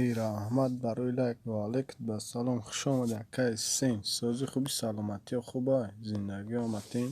Эй раҳмат барои лайк ва алайкум ассалом. Хуш омадед, акаи Ҳусейн. Сози хуби, саломатиё хубай, зиндагиё матин.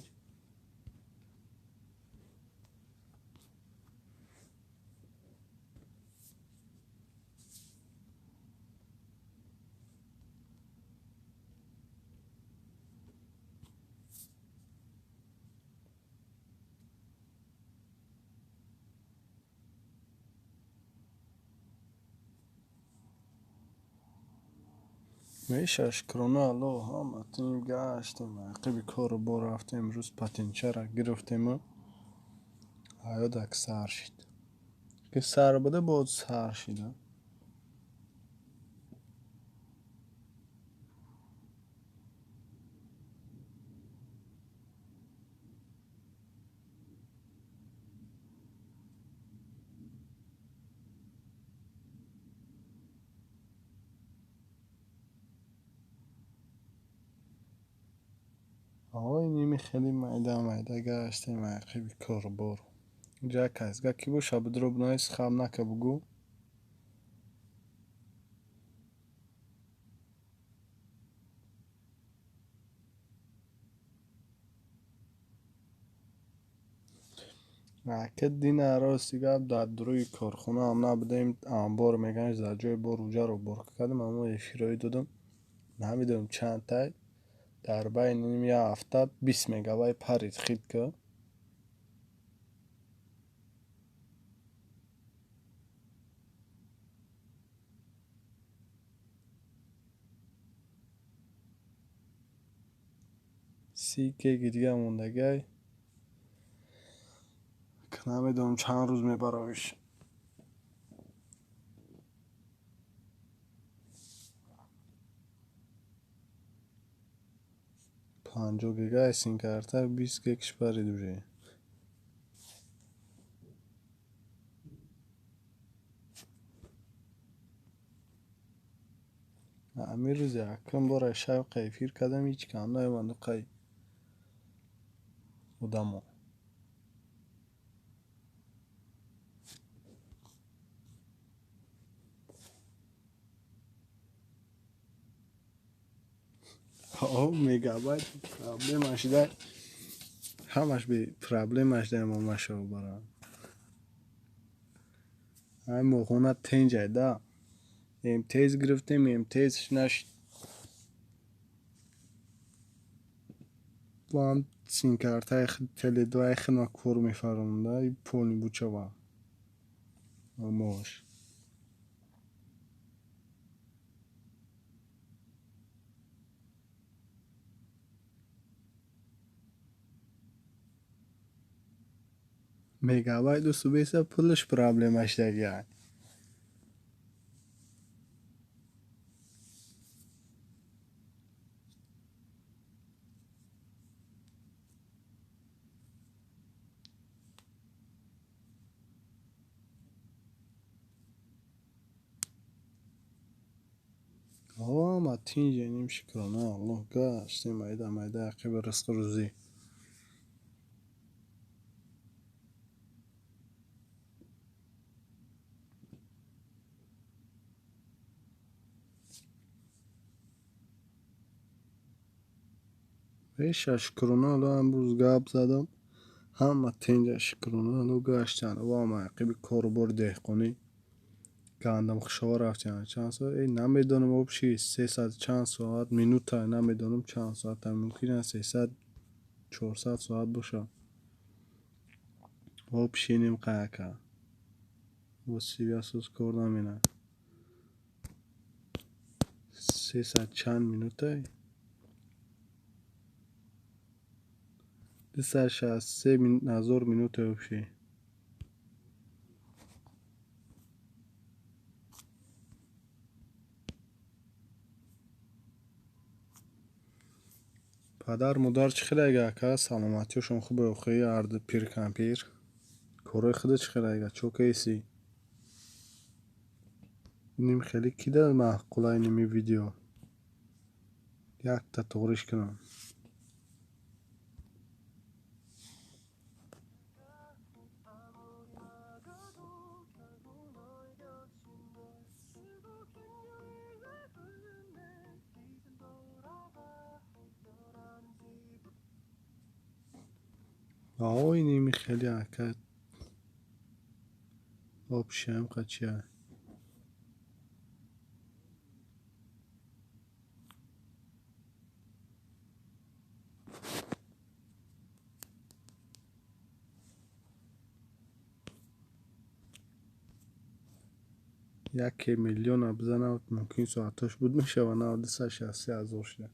Меша шукрона Аллоҳ, ҳаматин гаштем, ақиби кору бор рафтем, имрӯз патинчара гирифтему ҳаёдак сар шид. Ки сар буда, боз сар шида. Ой, ними хеле майда майда гаштем ақиби кору бор. Ҷа касга ки боша бидроб найс хам нака бугӯ. Ака дина рости гап дар дуруи корхонаам набудем, амбор меганш дар ҷои бор уҷаро бор кардем, аммо эфирҳое додам. Намедонам чанд тай. Дар байни ним як ҳафта 20 мегабайт парид хит ка. 30 геги дига мондагай. Намедонам чанд рӯз мебаравиш. 50 гега сим-карта 20 гегш парид уже. Ҳамин рӯз якум бора шавқа эфир кардам, ҳеҷ кам наёмад қай одамо. Мегабайт проблема шида, ҳамаш бе проблема шида машо бара. Ҳамин моҳона тенҷай да. МТС гирифтем, МТС нашид. Бо ҳам сим-картаи Теле2 хидмат кор мефаромда, и полни бучава. Мош. Мегабайт дусту беса пулаш проблема шидагиай. Ҳама тинҷеним, шукрона Аллоҳ, гаштем майда майда ақиби ризқу рӯзӣ. Меша шукрона Аллоҳ, имрӯз гап задам. Ҳама тинҷа, шукрона Аллоҳ, гаштанд. Ва ақиби корубори деҳқонӣ. Гандам хушова рафтем. Чанд соат? Намедонам, обши 300 чанд соат, минута намедонам чанд соат, мумкин аст 300 400 соат бошад. Обши ним қаяка. Бо сивясоз кор намена. 300 чанд минута? 263 ҳазор минута обши. Падар модар чӣ хел айга ака? Саломатиёшон хубе охи, ҳарду пир кампир. Корҳои худат чӣ хел айга? Чо кайси? Иним хеле кида маъқула иними видео. Якта тоғриш кунам. Иними хеле ака обшиам қачия. Яке миллиона бизанад, мумкин соатош буд мешава, на 263 ҳазор шуда.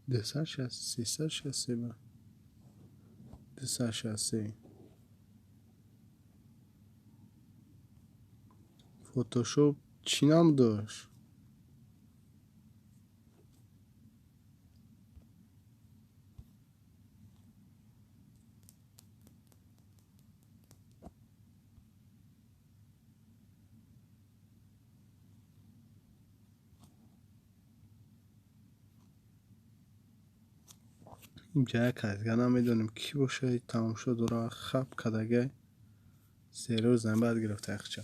263, 363 ба. 263. Фотошоп чӣ ном дошт? Инҷа як касга намедонем кӣ боша, тамошо дора, хап кадагай. Серёз баъд гирифта яхча.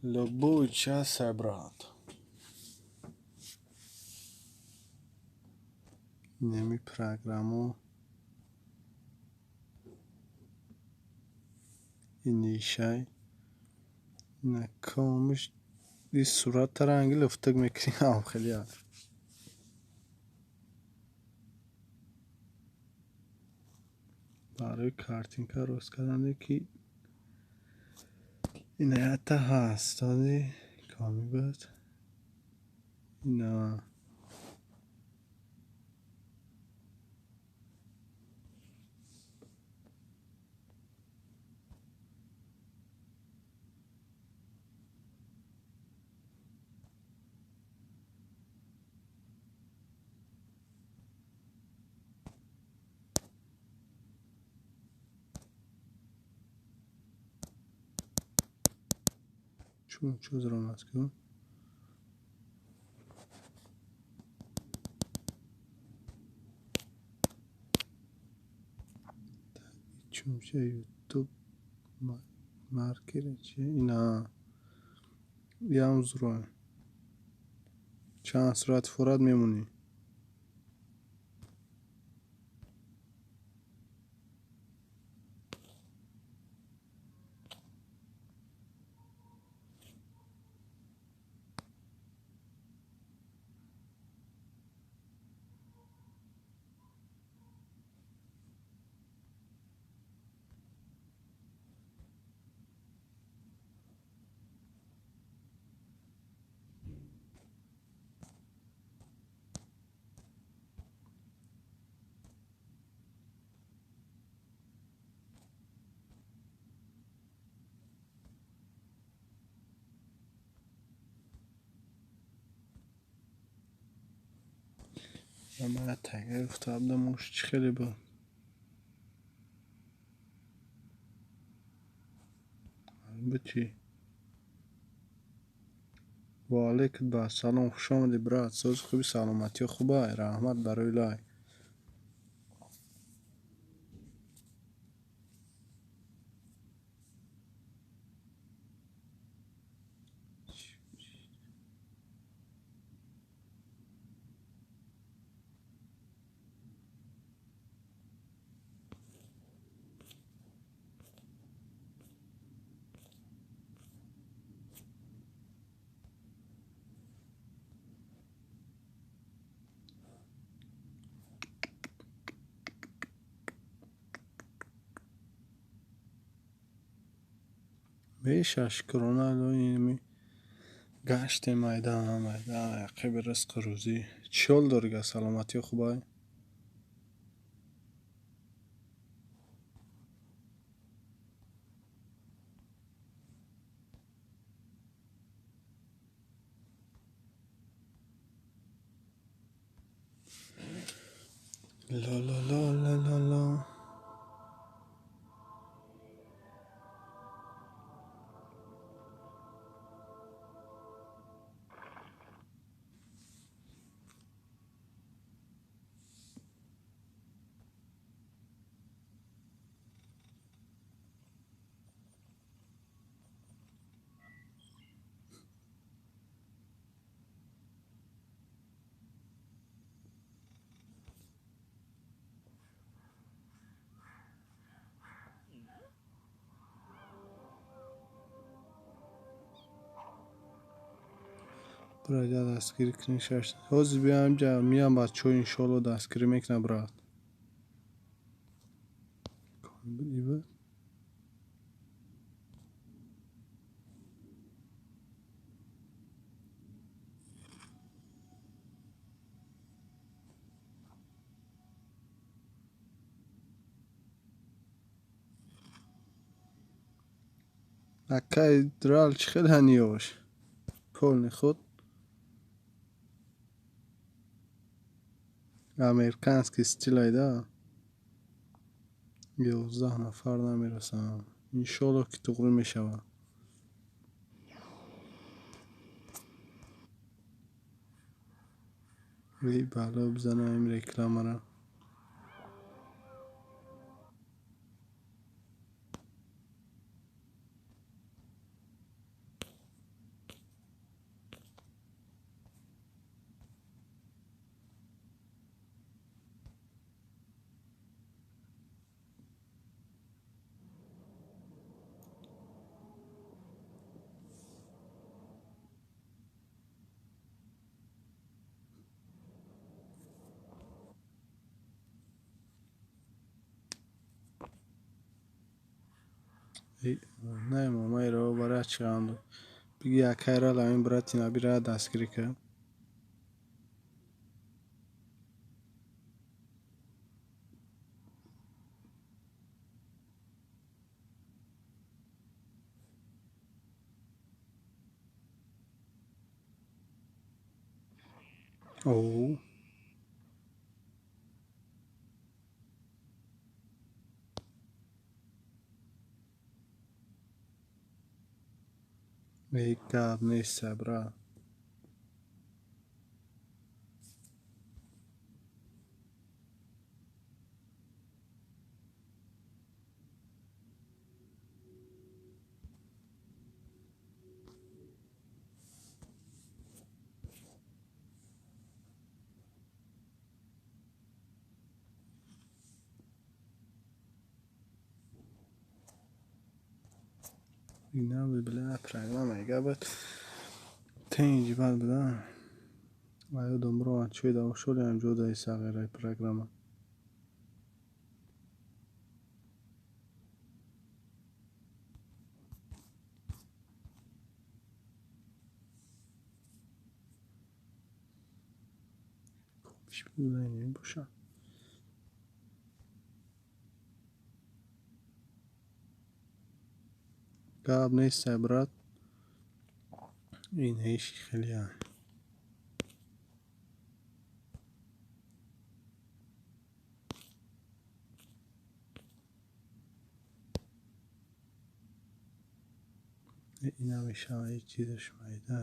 Любой час, брат. Инами программо. Инишай. Ина комиш ин сурата ранги луфтак мекунӣ ҳам хеле. Барои картинка рост кардане ки ина якта ҳаст, ози коми буд. Ина чун зиромад ку? Чунча YouTube маркера чи? Ина ям зуро. Чанд сурат фурат мемонӣ? Ман тагир гуфта будам, ош чӣ хеле буд. Бичи. Ва алейкум ассалом, хуш омадӣ, брат. Сози хуби, саломатиё хубай? Раҳмат барои лайк. Меша шукрона илоҳи гаштем майдан майдан ақиби ризқу рӯзӣ. Чӣ ҳол дорӣ га? Саломатиё хубай? Ла ла ла ла ла ла. Биройда дастгирӣ кунӣ шаш. Ҳозир биям ҷа миям бачаҳо иншоалло дастгирӣ мекунам, брат. Акай драл чӣ хел ҳаниёш? Полни худ. Американский стил айда. 11 нафар намерасанд. Иншоалло ки туғрӣ мешавад. Эй бало бизанам ин рекламаро. Не, мамайро барои чӣ андо. Биги акайра ламин брати набира дастгирӣ кар. Оу. Эй гап нест, брат. Ина бибила программа габат. Тенҷ бад буда. Аёдам бро чӯй да ошоли ам ҷодаи сағираи программа. Боша. Гап нест, брат. Ин ҳеч хеле. Ина мешава, чизаш майда.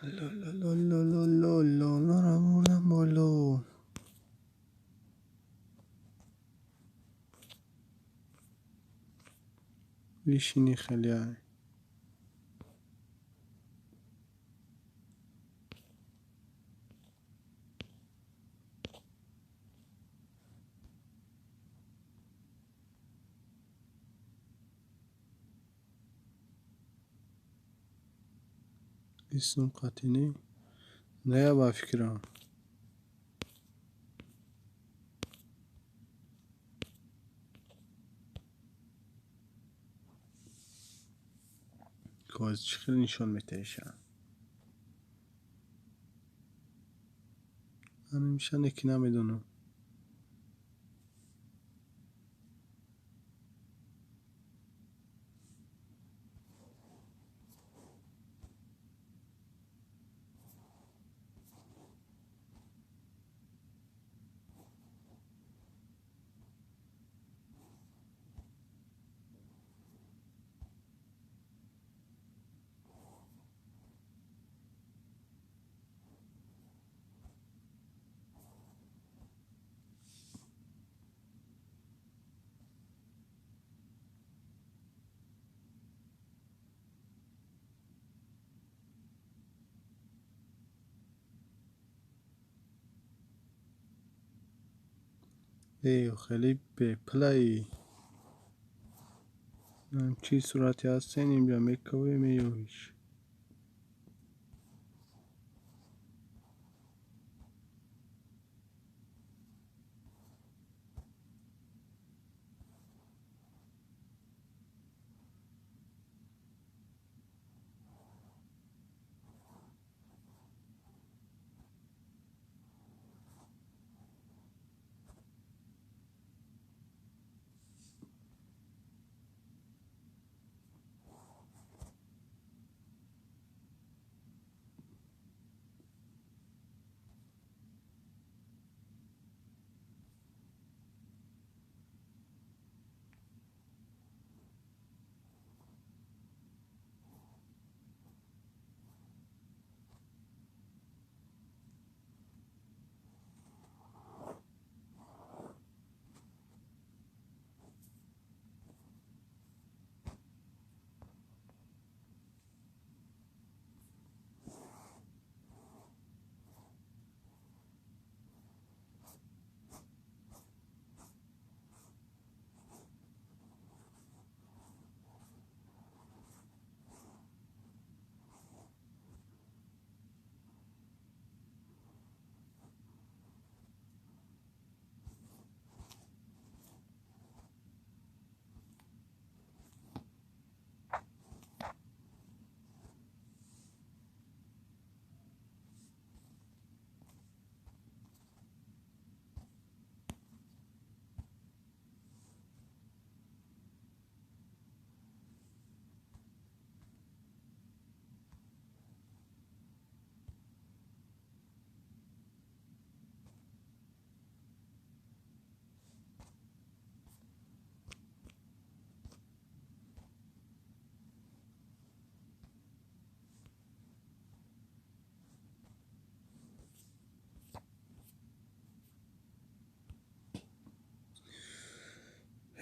Ло-ло-ло-ло-ло-ло, нора боло. Вишини хеле. Исм қатинӣ не, ба фикрам. Чӣ хел нишон метаҳиша? Ҳамишане ки намедонам. Э, хеле бепулаи. Чӣ сурате ҳастен, инҷа мековӣ, меёвиш.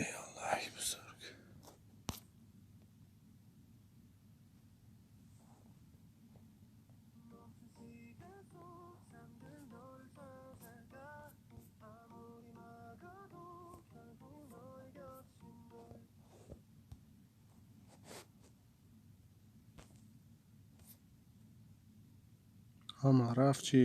Эй, Аллоҳи бузург. Ҳама рафт чӣ?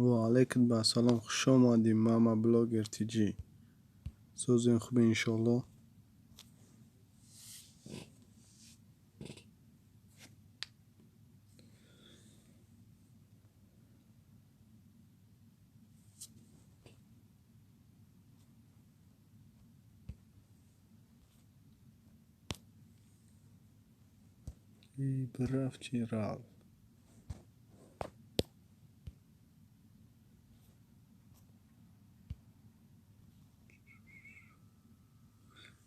Ва алайкум ассалом, хуш омадӣ, мама блогер тиҷи. Созем, хубе, иншоалло. Бирафт чи рафт.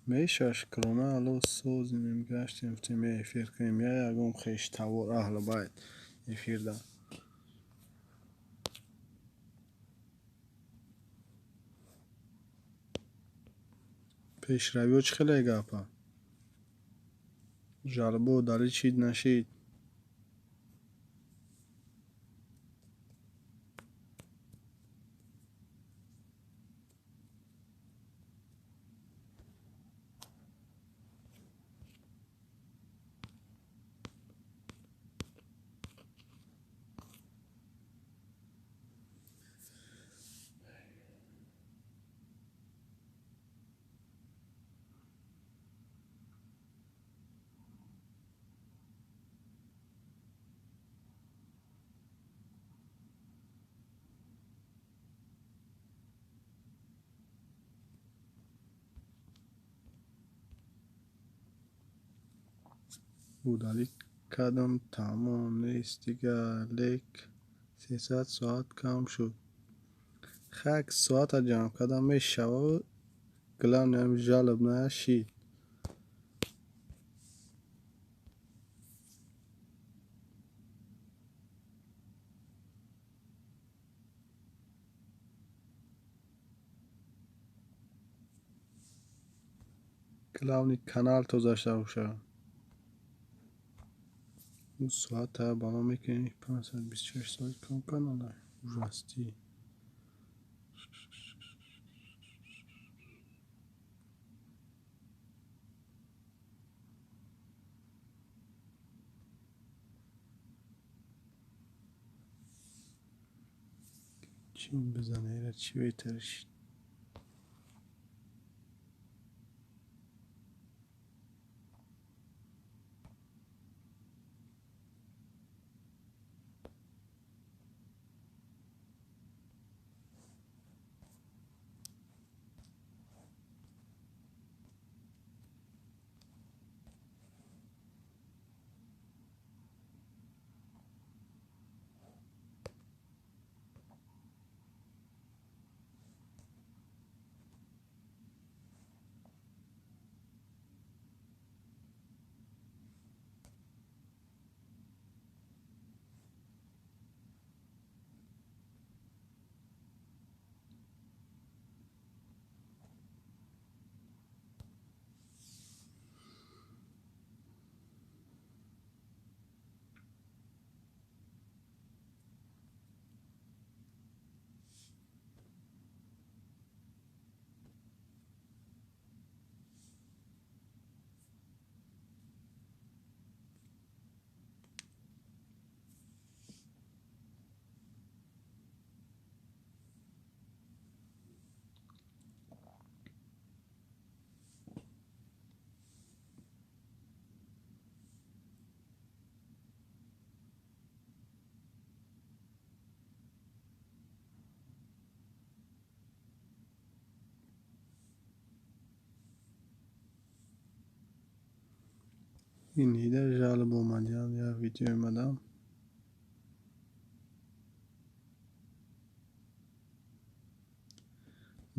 Меша шукрона Алло созимем, гаштем, гуфтем я эфир кунем, я ягон хештавор аҳли байт эфирда. Пешравиҳо чӣ хеле гапа? Жалбо дали чид нашид? Удалить кардам, тамом нест дигар, лек 300 соат кам шуд. Хак соата ҷамъ кардам мешавад, главное жалоб нашид. Главный канал тоза бошад. Соата бало мекунем 526 соат кам канала. Ужасти. Чӣ бизане, ира чӣ беҳтариш? Ин ҳида жалоб омадиам, я видео омадам.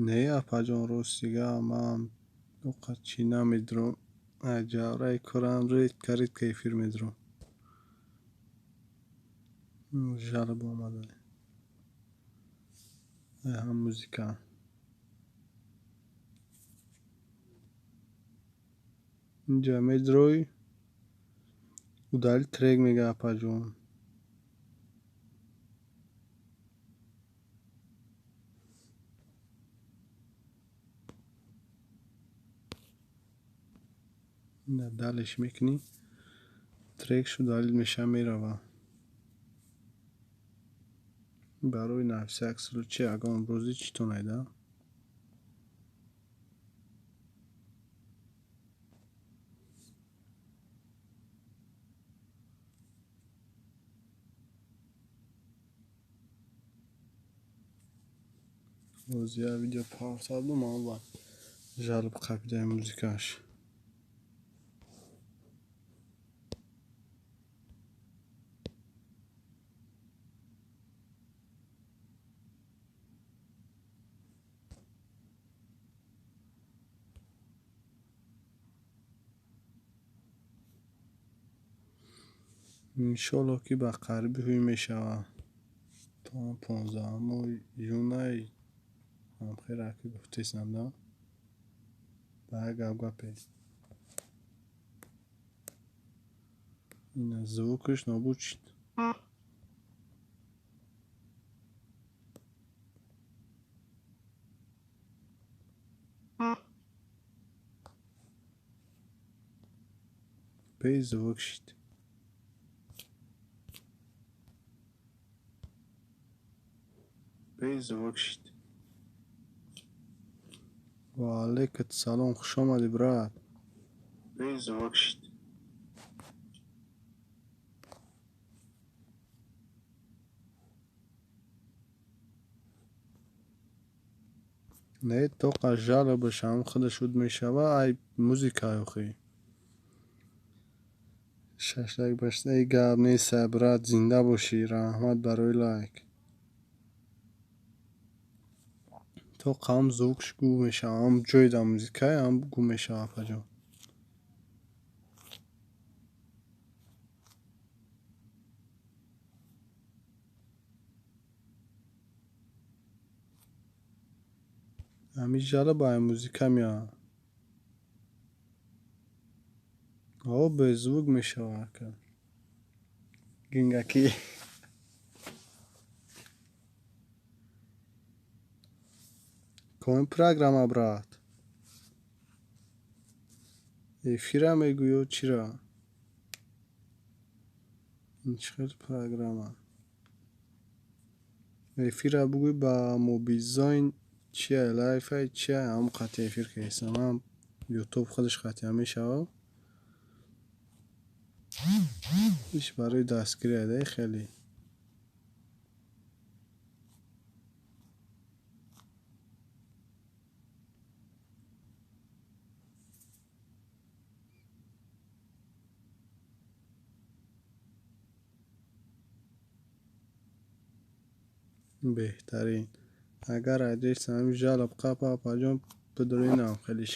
Не, апаҷон, рост дига ман оқа чӣ намедурам. Ҷавраи корам редко редко эфир медурам. Жалоб омада. Ҳам музика. Инҷа медурой, удалить трек мега апаҷон. Ина далеш мекунӣ, трекш удалить меша мерава. Барои на всяк случай ягон рӯзи чӣ тонайда? Боз я видео партадум, аммо жалоб қапидаи музикаш. Иншоллоҳ, ки ба қариби ҳуй мешавад. То 15 июнай ҳамхела ки гуфтесам, да? Ба як гап гапе. Ина звукаш нобуд шуд. Беззвук шуд. Беззвук шуд. Ва алайкат салом, хуш омадӣ, брат. Беззвук шуд. Не, тоқа жалобаш ҳам худаш шуд мешава, ай музика охи. Шаш лайк башта, эй гап нест, брат, зинда бошӣ, раҳмат барои лайк. Тоқа ҳам звукш гум мешава, ҳам ҷои дар музикае, ҳам гум мешава, апаҷон. Ҳамин жалоба ай музика меояд. О, беззвук мешава, ака. Гингаки. Коин программа, брат. Эфира мегӯ ё чира? Ин чӣ хел программа? Эфира бугӯй ба мобилзайн чия, лайфай чия, ҳам қати эфир кардистам, ҳам ютуб худаш қатъия мешавад. Иш барои дастгирӣ да хеле. Беҳтарин. Агар адреси ҳамин жалоб қапа, апаҷон, бидуринам хелиш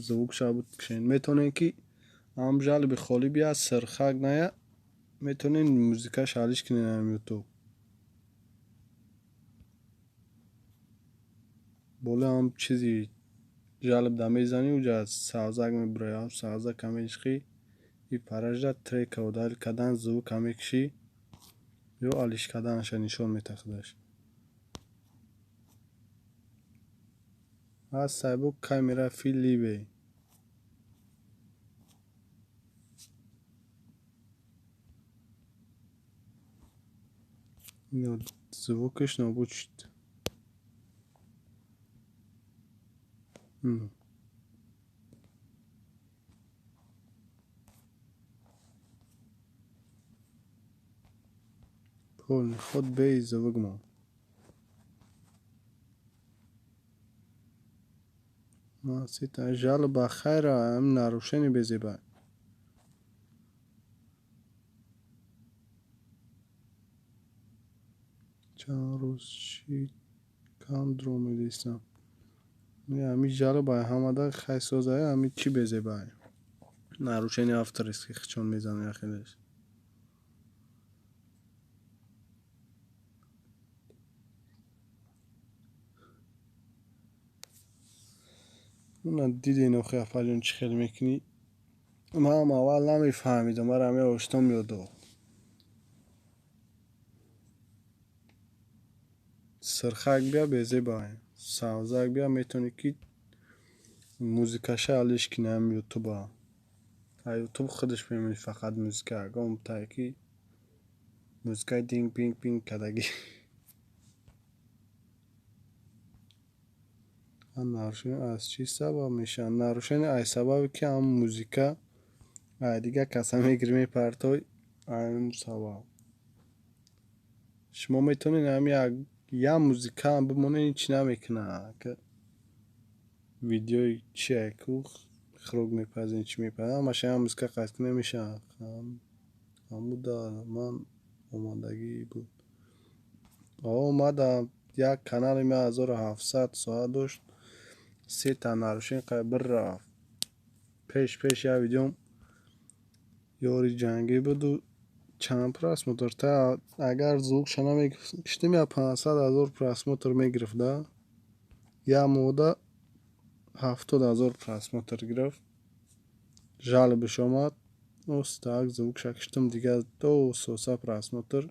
звукша бикшен. Метавонед, ки ҳам жалоби холӣ бияд, сирхак ная, метавонед музикаш ҳалиш кунед ҳам ютуб. Болои ҳам чизи жалоб да мезанӣ, уҷа савзак мебурояд, ҳам савзака мечиқӣ, и паражда трека удалить кардан, звука мекушӣ ё алиш карданаша нишон метаҳад худаш. Ҳаст сайбу камера филибе. Звукаш нобуд шуд. Полный ход беззвук монд. Сита жалоба хайра, ҳам нарушение безеба. Чанд рӯз шид кам дро медистам. Ҳамин жалоба ҳамада хай созая, ҳамин чӣ безеба? Нарушение авторский хичон мезанад яхелеш. Уна диден охи, апаҷон, чӣ хел мекунӣ? Ман аввал намефаҳмидам, мара ҳамин оштом ёд дод. Сирхак бия безеба, савзак бия, метавонӣ ки музикаша алиш кунӣ ҳам ютуба. А ютуб худаш мемонӣ фақат музика, ягон тай ки музикаи динг пинг пинг кардагӣ. Нарушение аз чӣ сабаб мешавад? Нарушение аз сабабе, ки ҳам музика ай дигар каса мегирӣ мепартой, ҳамин сабаб. Шумо метавонед ҳам як музикаам бимонед, ҳеҷ намекунад. Видеои чия ку хӯрок мепазем, чӣ мепазем, ҳамаша як музика қайд кунед мешавад. Ҳамуда ман омадагӣ буд. Омадам, як канали ман 1700 соат дошт, сета нарушение қай бір рафт. Пеш пеш як видеом Ёри ҷангӣ буду чанд просмотр та агар звукша намекиштим, я 500 000 просмотр мегирифт да. Як моҳда 70 000 просмотр гирифт. Жалобаш омад. Остак звукша киштим, дигар до соса просмотр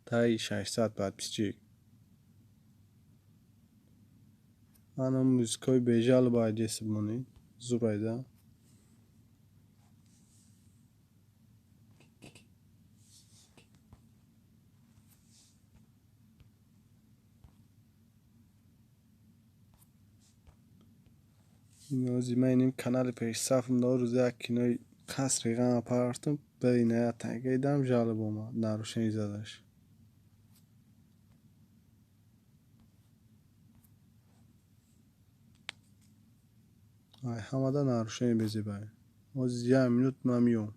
таи 600 подписчик. Ана музикаи бежалоба айдесиб монед. Зурайда. Инози ман иним канали пешсафм да рӯзи як кинои қасри ғам партам, ба иная тагидам жалоб омад, нарушение задаш. Ай ҳамада нарушение безебай. Ози як минут ман миём.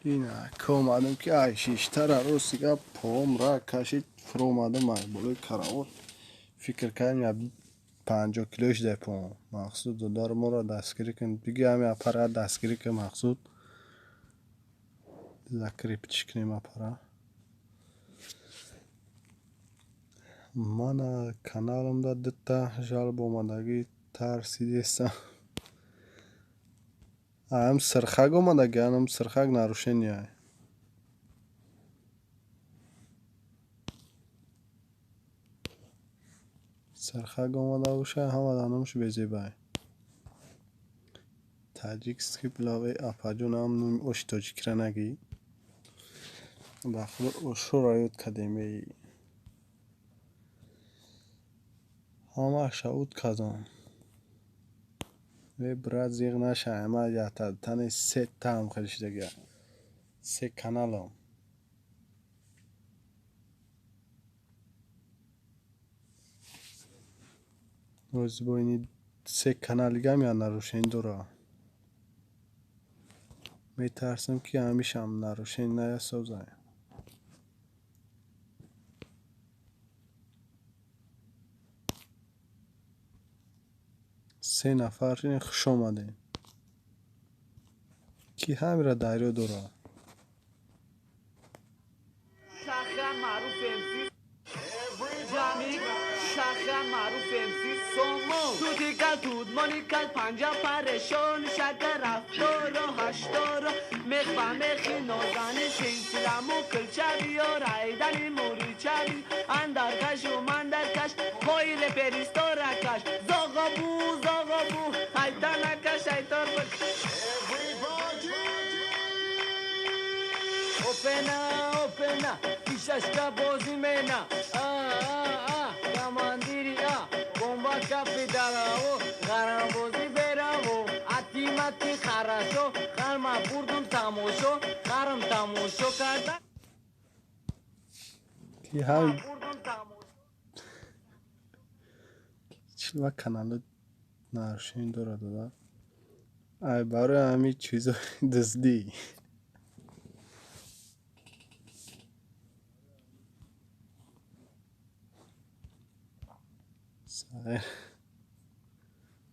Ина омадам ки ай шиштара рости гап поом ра кашид, фуромадам ай болои каравот. Фикр кардем я 50 кило шуда поом. Мақсуд додари моро дастгирӣ кун. Биги ҳами аппарат дастгирӣ кун Мақсуд. Закрепить кунем аппарат. Мана каналамда дута жалоб омадагӣ, тарсидестам. Ам сирхак омадагӣ, анам сирхак нарушение. Сирхак омада боша, ҳама даномш безебай. Таҷикский плаве апаҷон ҳам номи оши тоҷикира нагӣ. Ба худо ошоро ёд кардем эй. Ҳамаша уд кардам. Э брат, зиғ наша, ма тани сета ҳам хеле шидагия. Се каналам. Ози бо ини се канал дигам я нарушение дора. Метарсам ки ҳамишам нарушение наясозай. Се нафар хуш омадем. Ки ҳамира дарё дора. Реперистора каш. Зоғобу, зоғобу, ҳайтанака шайтон бикаш. Опена, опена, фишашка бозӣ мена. А, а, а, командири а, бомба кафи дараво, ғарамбозӣ бераво. Атимати хорошо, харма бурдум тамошо, харм тамошо карда. Ки ҳам чилва канали нарушение дорад дода. Ай барои ҳамин чизои дуздӣ. Сайр.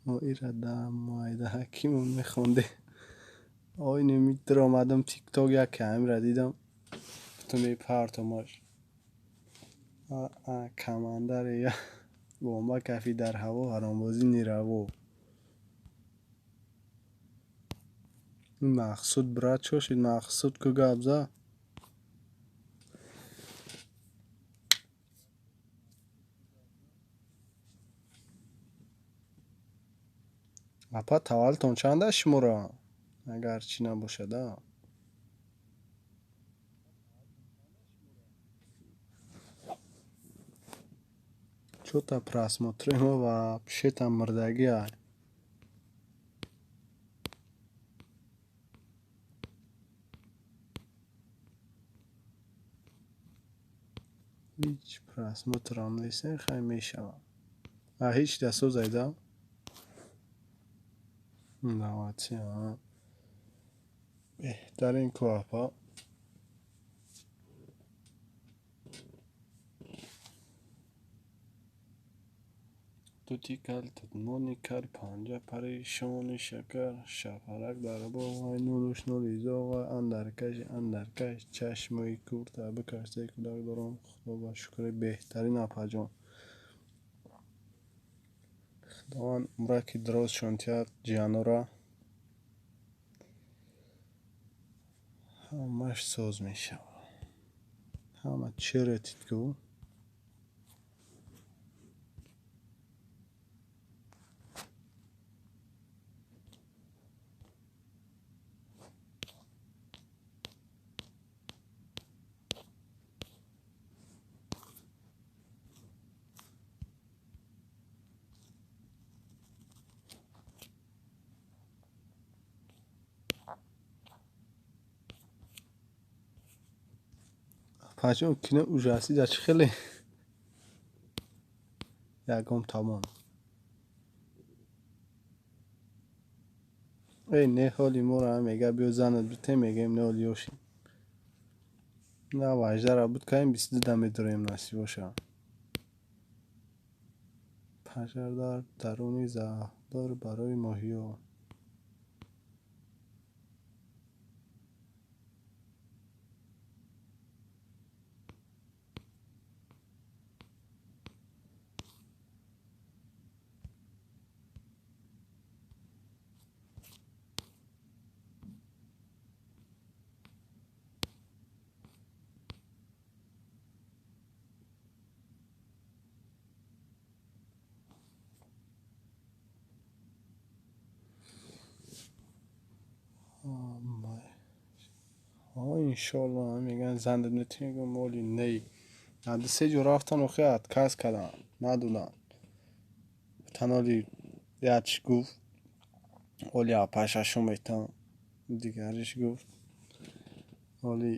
Мо ира да майда ҳакимон мехондем. Ой немитр омадам тикток яке ҳамира дидам. Гуфтам мепартомаш. Командаре я бомба кафи дар ҳаво ҳаромбозӣ нераво. Мақсуд брат чо шид? Мақсуд ку гап зад? Апа таваллудтон чанд аст шуморо? Агар чӣ набошад, а? Чё-то просмотры мо вообще-то мурдагиай. Ҳеҷ просмотрам нест, хай мешавад. А ҳеҷ дастсозайда? Давати, а. Беҳтарин ку апа. Тути кал, тутмони кал, панҷа пари, шони шакар, шапарак дар боғай, нулуш нули зоғай, андаркаши андаркаш, чашмои курта бикаш, се кӯдак дорам, худо ба шукри беҳтарин апаҷон. Худованд умраки дарозшон диҳад ҷиянора. Ҳамаш соз мешавад. Ҳама черетид ку. Пачон кино ужасӣ дар чӣ хеле ягон тамом. Эй не ҳоли моро ҳам мега биё занат бите мегӯем не ҳоли ёши. На ваҷдара буд каем 22 да медорем насиб боша. Пажар дар даруни заҳбар барои моҳиё. Иншоалло мегӯянд занат метавонӣ моли ней. Се ҷо рафтан охир отказ карданд, надоданд. Гуфтан оли якш гуфт оли апашашу метавон, дигариш гуфт оли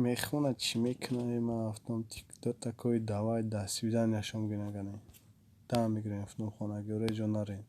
мехонад чӣ мекунад. Ман гуфтам кто такой давай до свиданияшон гӯянд. Дам мегирем гуфтам хонагиёро ҷо нарем.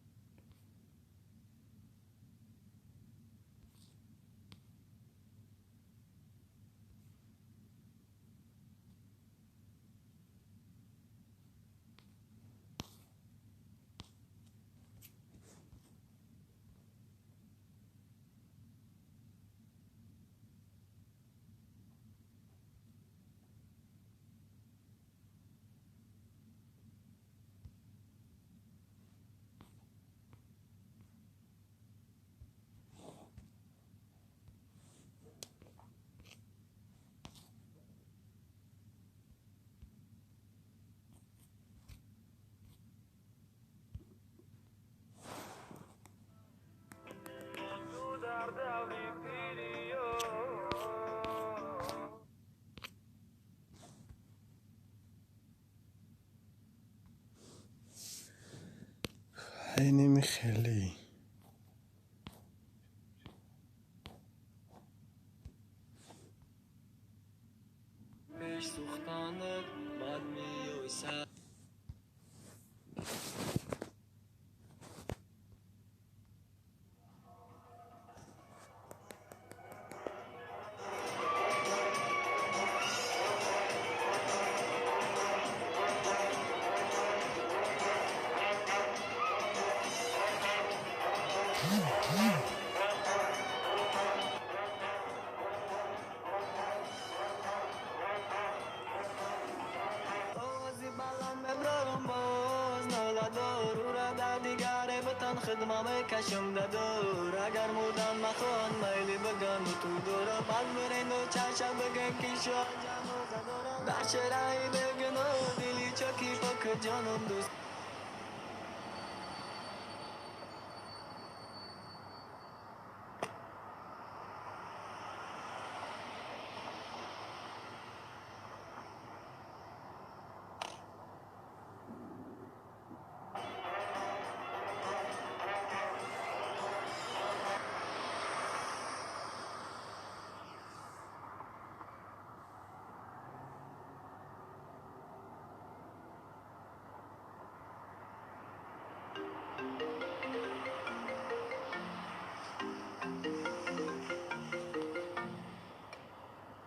Айними хеле.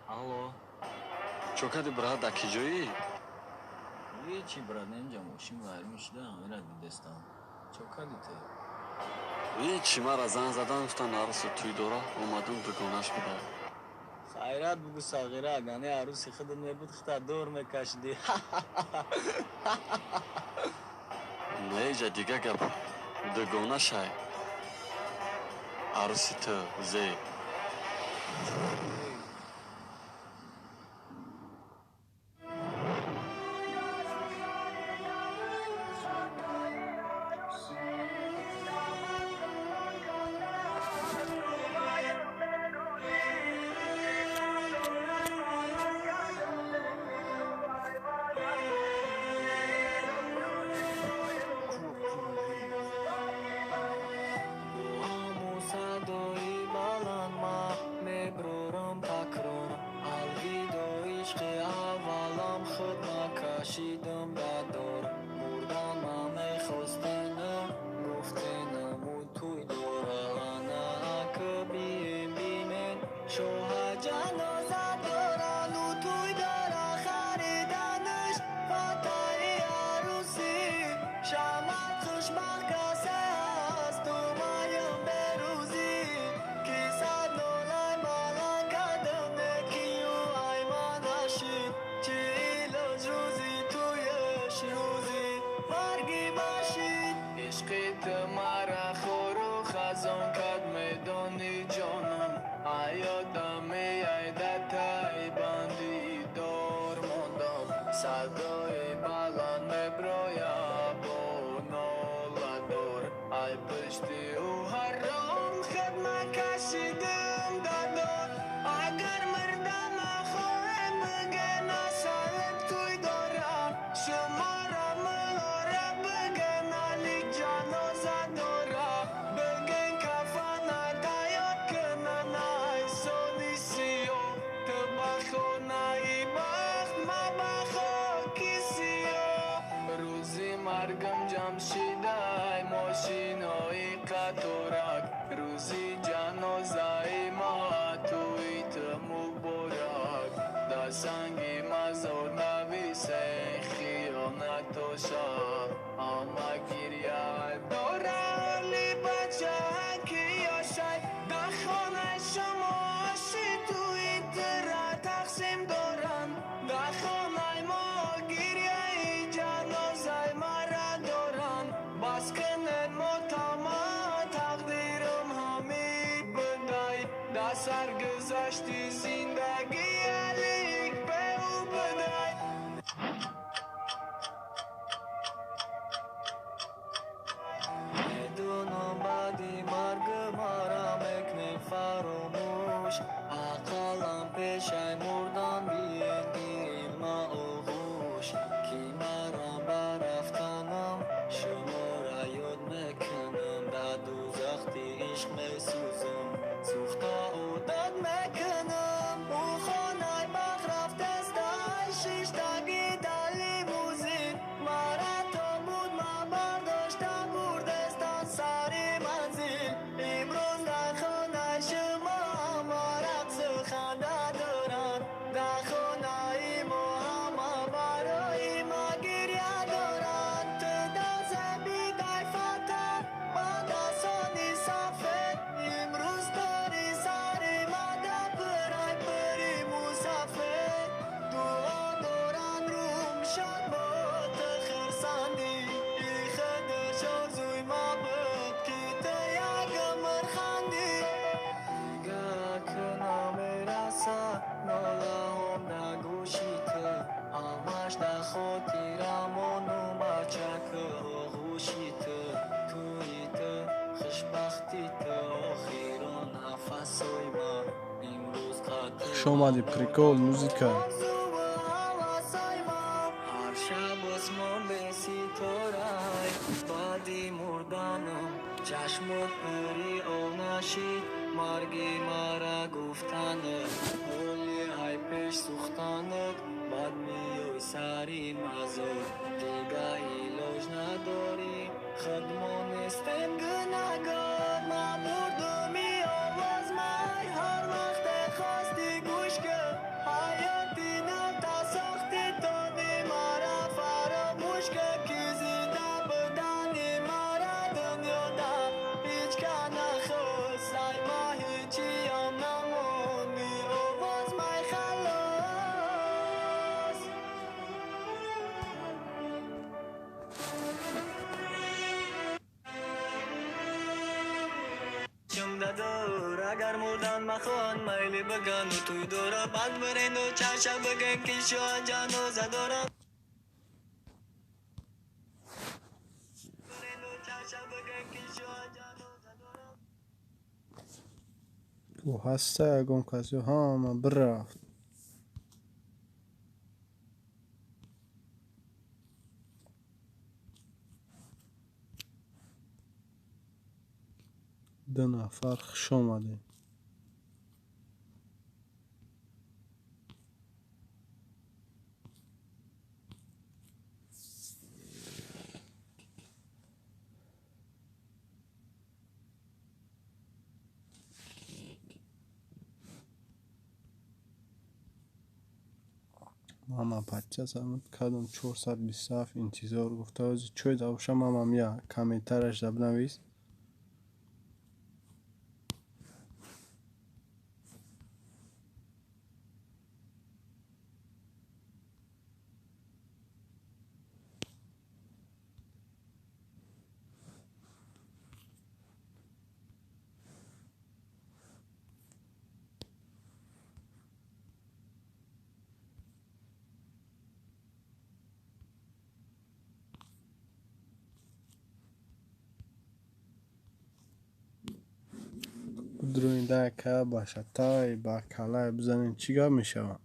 Алло. Чо кади брат, да ки ҷоӣ? Ҳечи брат, инҷа мошин вайрон шуда, ҳамира дидестам. Чо кади ту? Ҳечи, мара занг задан, гуфтан арӯсу тӯй дора, омадум дугонаш буда. Хайрат бугу сағира, агане арӯси худат мебуд, худта дор мекашидӣ. Не, иҷа дига гап. Дугонашай. Арӯси ту, зе. Ки маро барафтанам, шуморо ёд мекунам. Хуш омадӣ, прикол, музыка. Ҳар шаб осмон беситорай, баъди мурданам чашмот пури об нашид, марги мара гуфтанат, ҳоли ҳай пеш сӯхтанат, баъд меёй сари мазор, дига илоҷ надорӣ, худ мо нестем гунаҳгор. Ман бурдуми овоз май, ҳар вақте хости гӯш кун, ҳаёти навта сохти, тони мара фаромӯш кун, ки зинда будани мара дунёда ҳеҷ ка нахост, сай ма ҳечиам намони, овоз май халос. Дадор, агар мурдан махоҳанд, майли бигану тӯй дора, баъд биренду чаша бигӯем, ки шояд ҷаноза дорам. Ӯ ҳаста ягон кас ё ҳама бирафт? Ду нафар, хуш омадед. Мама подписаться кардам, 427 интизор гуфта, ҳози чой давоша мамам я комментарияшда бинавис. Бидроинда яка ба шатай ба калай бизанем, чӣ гап мешавад?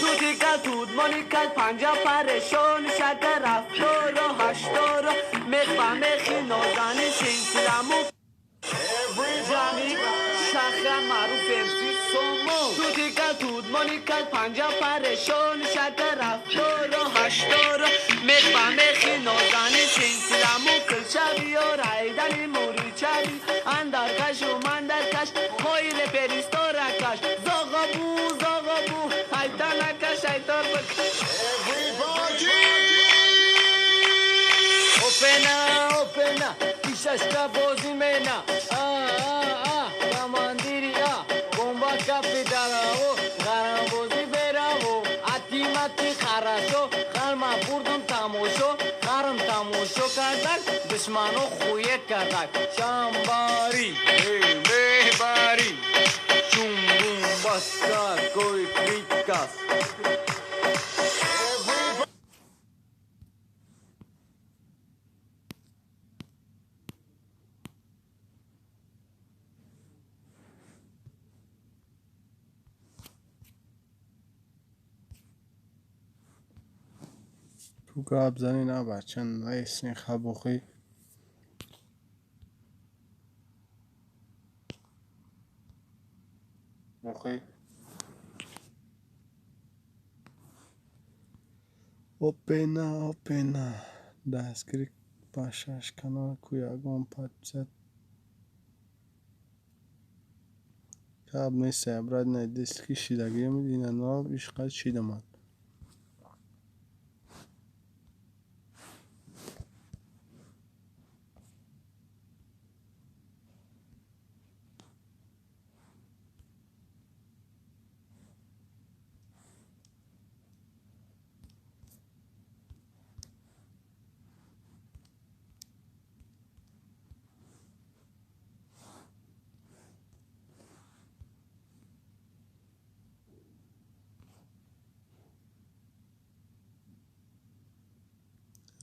Тутика тут моника панҷа парешон, шакар рафтору ҳаштору мех ба мехи нозани силсиламу ҷами шахра маъруф МС Сомо. Тутика тут моника панҷа парешон, шакар рафтору ҳаштору мех ба мехи нозани силсиламу килчавиё райдани муричави андаркашу мандаркаш ҳои реперисторакаш зоғобу зоғобу айтанака шайтон бикаш. Опена, опена, ишашка бозӣ мена, а а а командири а бомба кафи дараво, ғарамбозӣ бераво, атимати харашо, халма бурдум тамошо, харм тамошо кардак, душмано хует кардак, шамбари мебари чумбум баста кой приказ. Ту гап занӣ на бача, наесни хабохӣ. Опена, опена, дастгирӣ ба шаш канал ку ягон подписать. Гап нест, брат, ина дести ки шидагиам, ина нав ишқа шидамад.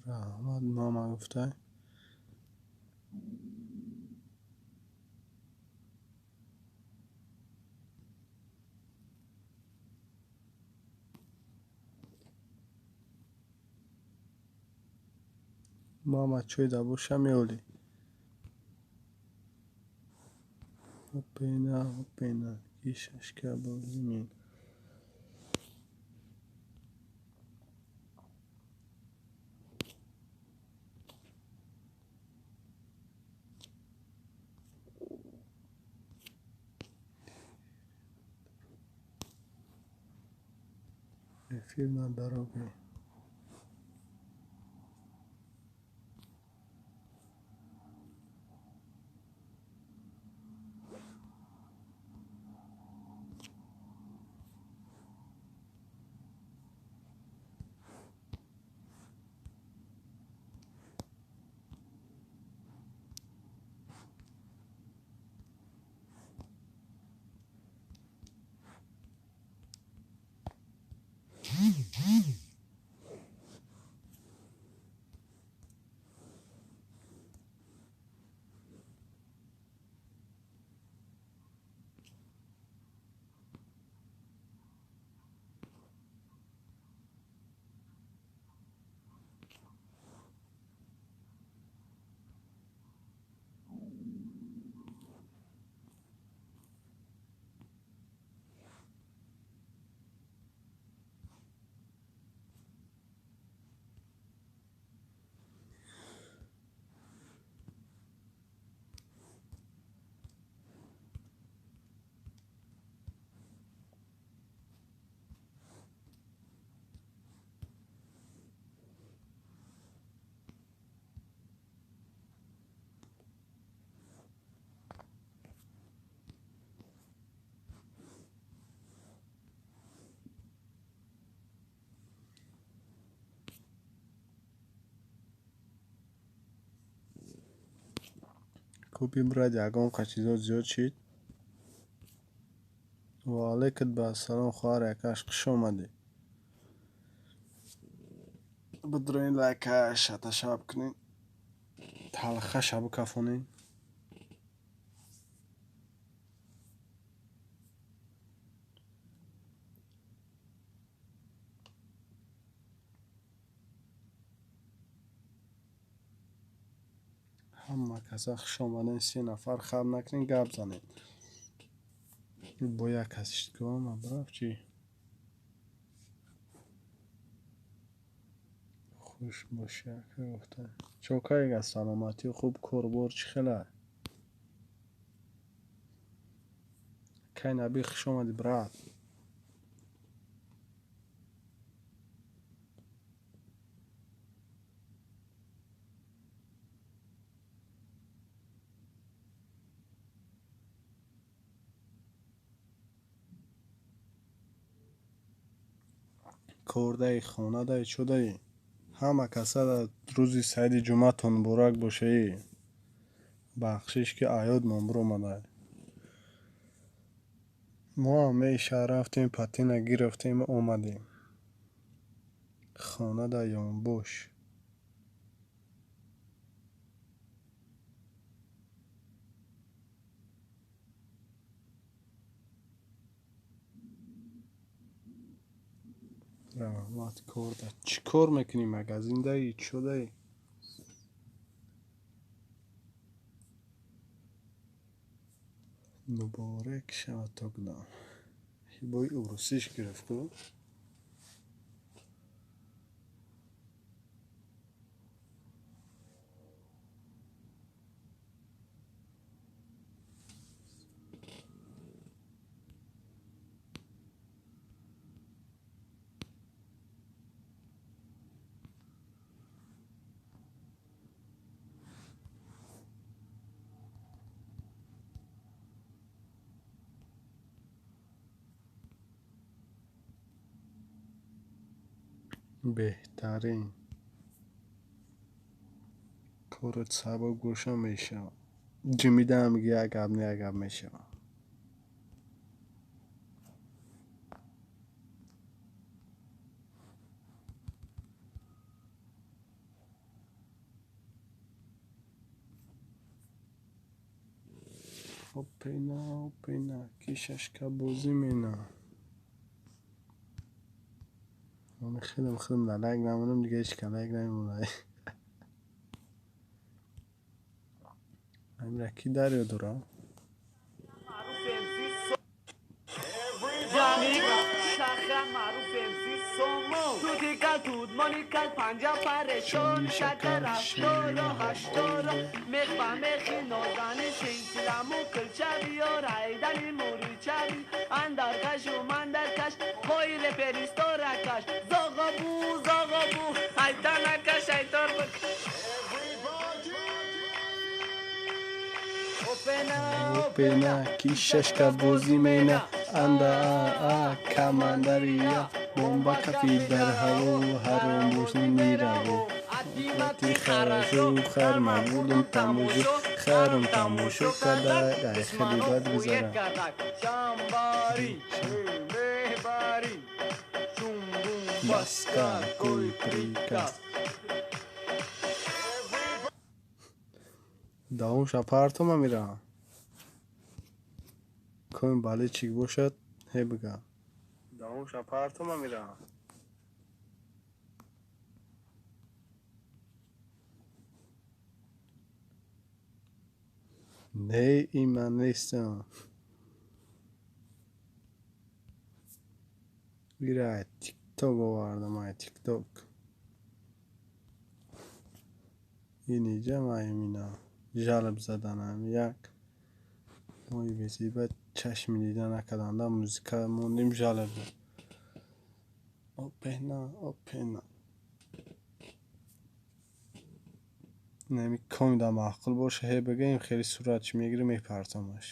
Раҳмат, мама гуфтай. Мама чой да боша меолӣ. Опена, опена, кишашка бозимин. Эфир на дороге. Купи брат, ягон чизо зиёд шид. Ва алайкат ба ассалом, хоҳар якаш, хуш омадӣ. Бидроин лайкаш аташаб кунед, талхаша бикафонед. Ҳама каса хуш омаден, 3 нафар хаб накунед, гап занед. Бо як кас иштикоам абраф чӣ? Хуш бошӣ, ака гуфта. Чокайга саломатӣ хуб, корбор чӣ хела? Кай Наби, хуш омадӣ, брат. Кордаи, хонадаи, чудаи. Ҳама каса рӯзи саиди ҷумъатон муборак бошаи. Бахшиш ки аёдмон биромадай. Мо ҳам меша рафтем, патина гирифтем, омадем. Хонада ёнбош. Раҳмат, корда. Чӣ кор мекунӣ? Магазиндаи, чудаи? Муборак шавад тогдам. Ҳибои урусиш гирифт ку? Беҳтарин. Корот сабук боша мешавад. Ҷимидаам як гап не як гап мешавад. Опена, опена, ки шашка бозӣ мена. Ман худам дар лайк намонам, дига ҳеч кас лайк намемонад. Амира ки дарё дора? Опена, ки шашка бозӣ мена, анда а камандария, бомба кафи дар ҳаво, ҳаром бозӣ мираво. Ти хорошо, харма будум тамошо, харом тамошо када, ай хеле бад гузара. Бас какой приказ. Давомша партома мира. Коин бале чик бошад, ҳе бига. Давомша партома мира. Не, ин ман нестам. Ира тикток овардам, ай тикток. Ин иҷа маймина. Жалоб заданам як. Мои безиба чашми дида накарданда музыка мондем жалоб. Опена, опена. Неми комида маъқул боша, ҳе бигӯем хеле суратш мегирем мепартомаш.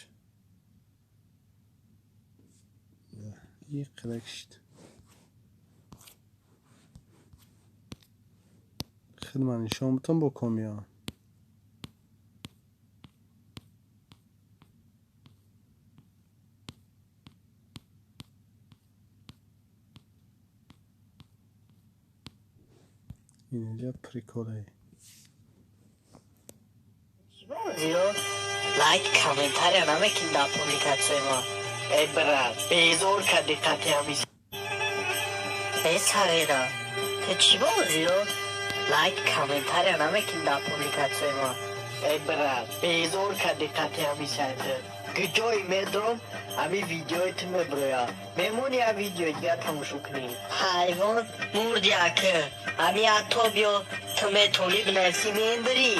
Иқирак шид. Хидма нишон бутон бо комиё. Инҷа приколе. Лайк, комментария намекин дар публикатсияи ма. Эй брат, безор кардӣ қати ҳамис. Э сағира, ту чӣ бозиё? Лайк, комментария намекин дар публикатсияи ма. Эй брат, безор кардӣ қати ҳамисай ту. Гиҷои медром, ҳами видеои ту меброя. Мемони я видеои дигар тамошо кунӣ. Ҳайвон мурди ака. Ҳами ҳатто биё ту метавонӣ бинависӣ мембирӣ.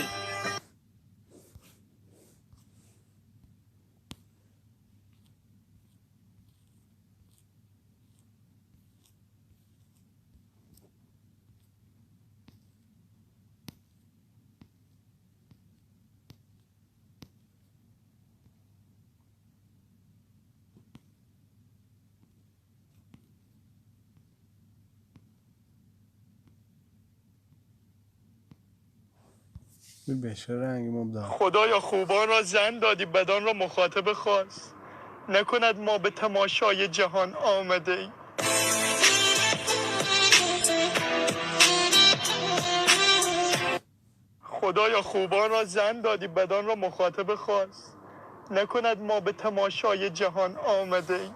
خدایا خوبان را زن دادی، بدان را مخاطب خاص نکند ما به تماشای جهان آمده ایم. خدایا خوبان را زن دادی، بدان را مخاطب خاص نکند ما به تماشای جهان آمده ایم.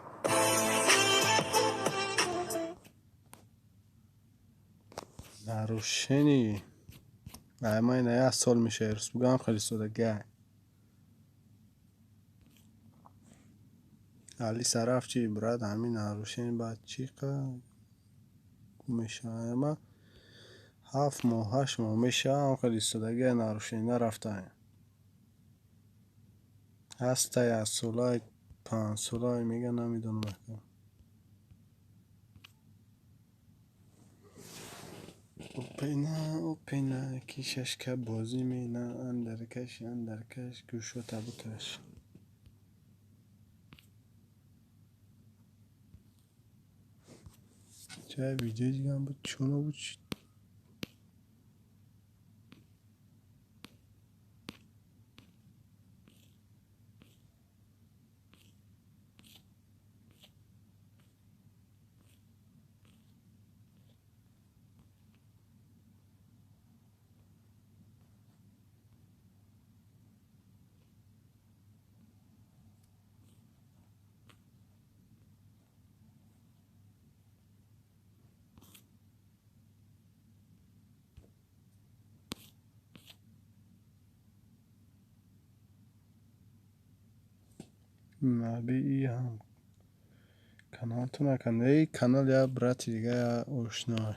نروشنی ма ина як сол мешава, рӯз бугам хеле содага. Али сараф чи брат, ҳамин нарушени баъд чӣ мешава? Ма 7 моҳ, 8 моҳ мешава, хеле истодага нарушени нарафтаем. Ҳастай 1 солаи, 5 солаи мега, намедонам ака. Опена, опена, ки шашка бозӣ мена, андаркаш, андаркаш, гӯшота бикаш. Ча видеои дигам буд, чуно буд? Наби ҳам каналтон акан. Эй, канал я брати дига, я ошно.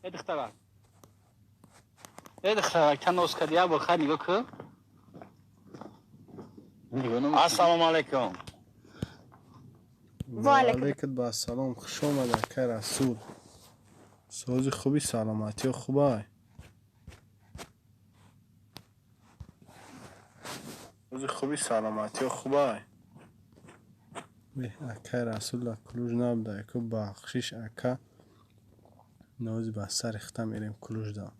Эй, духтарак. Эй, духтарак, та нос кардӣ, як бор хай нигоҳ кун. Ассалому алайкум. Ва алайкум ассалом. Хуш омад, ака Расул. Сози хуби, саломатиё хубай? Сози хуби, саломатиё хубай? Акай Расул дар Кулуж набуда, яку бахшиш, ака. Нози ба сари хита мерем Кулужда.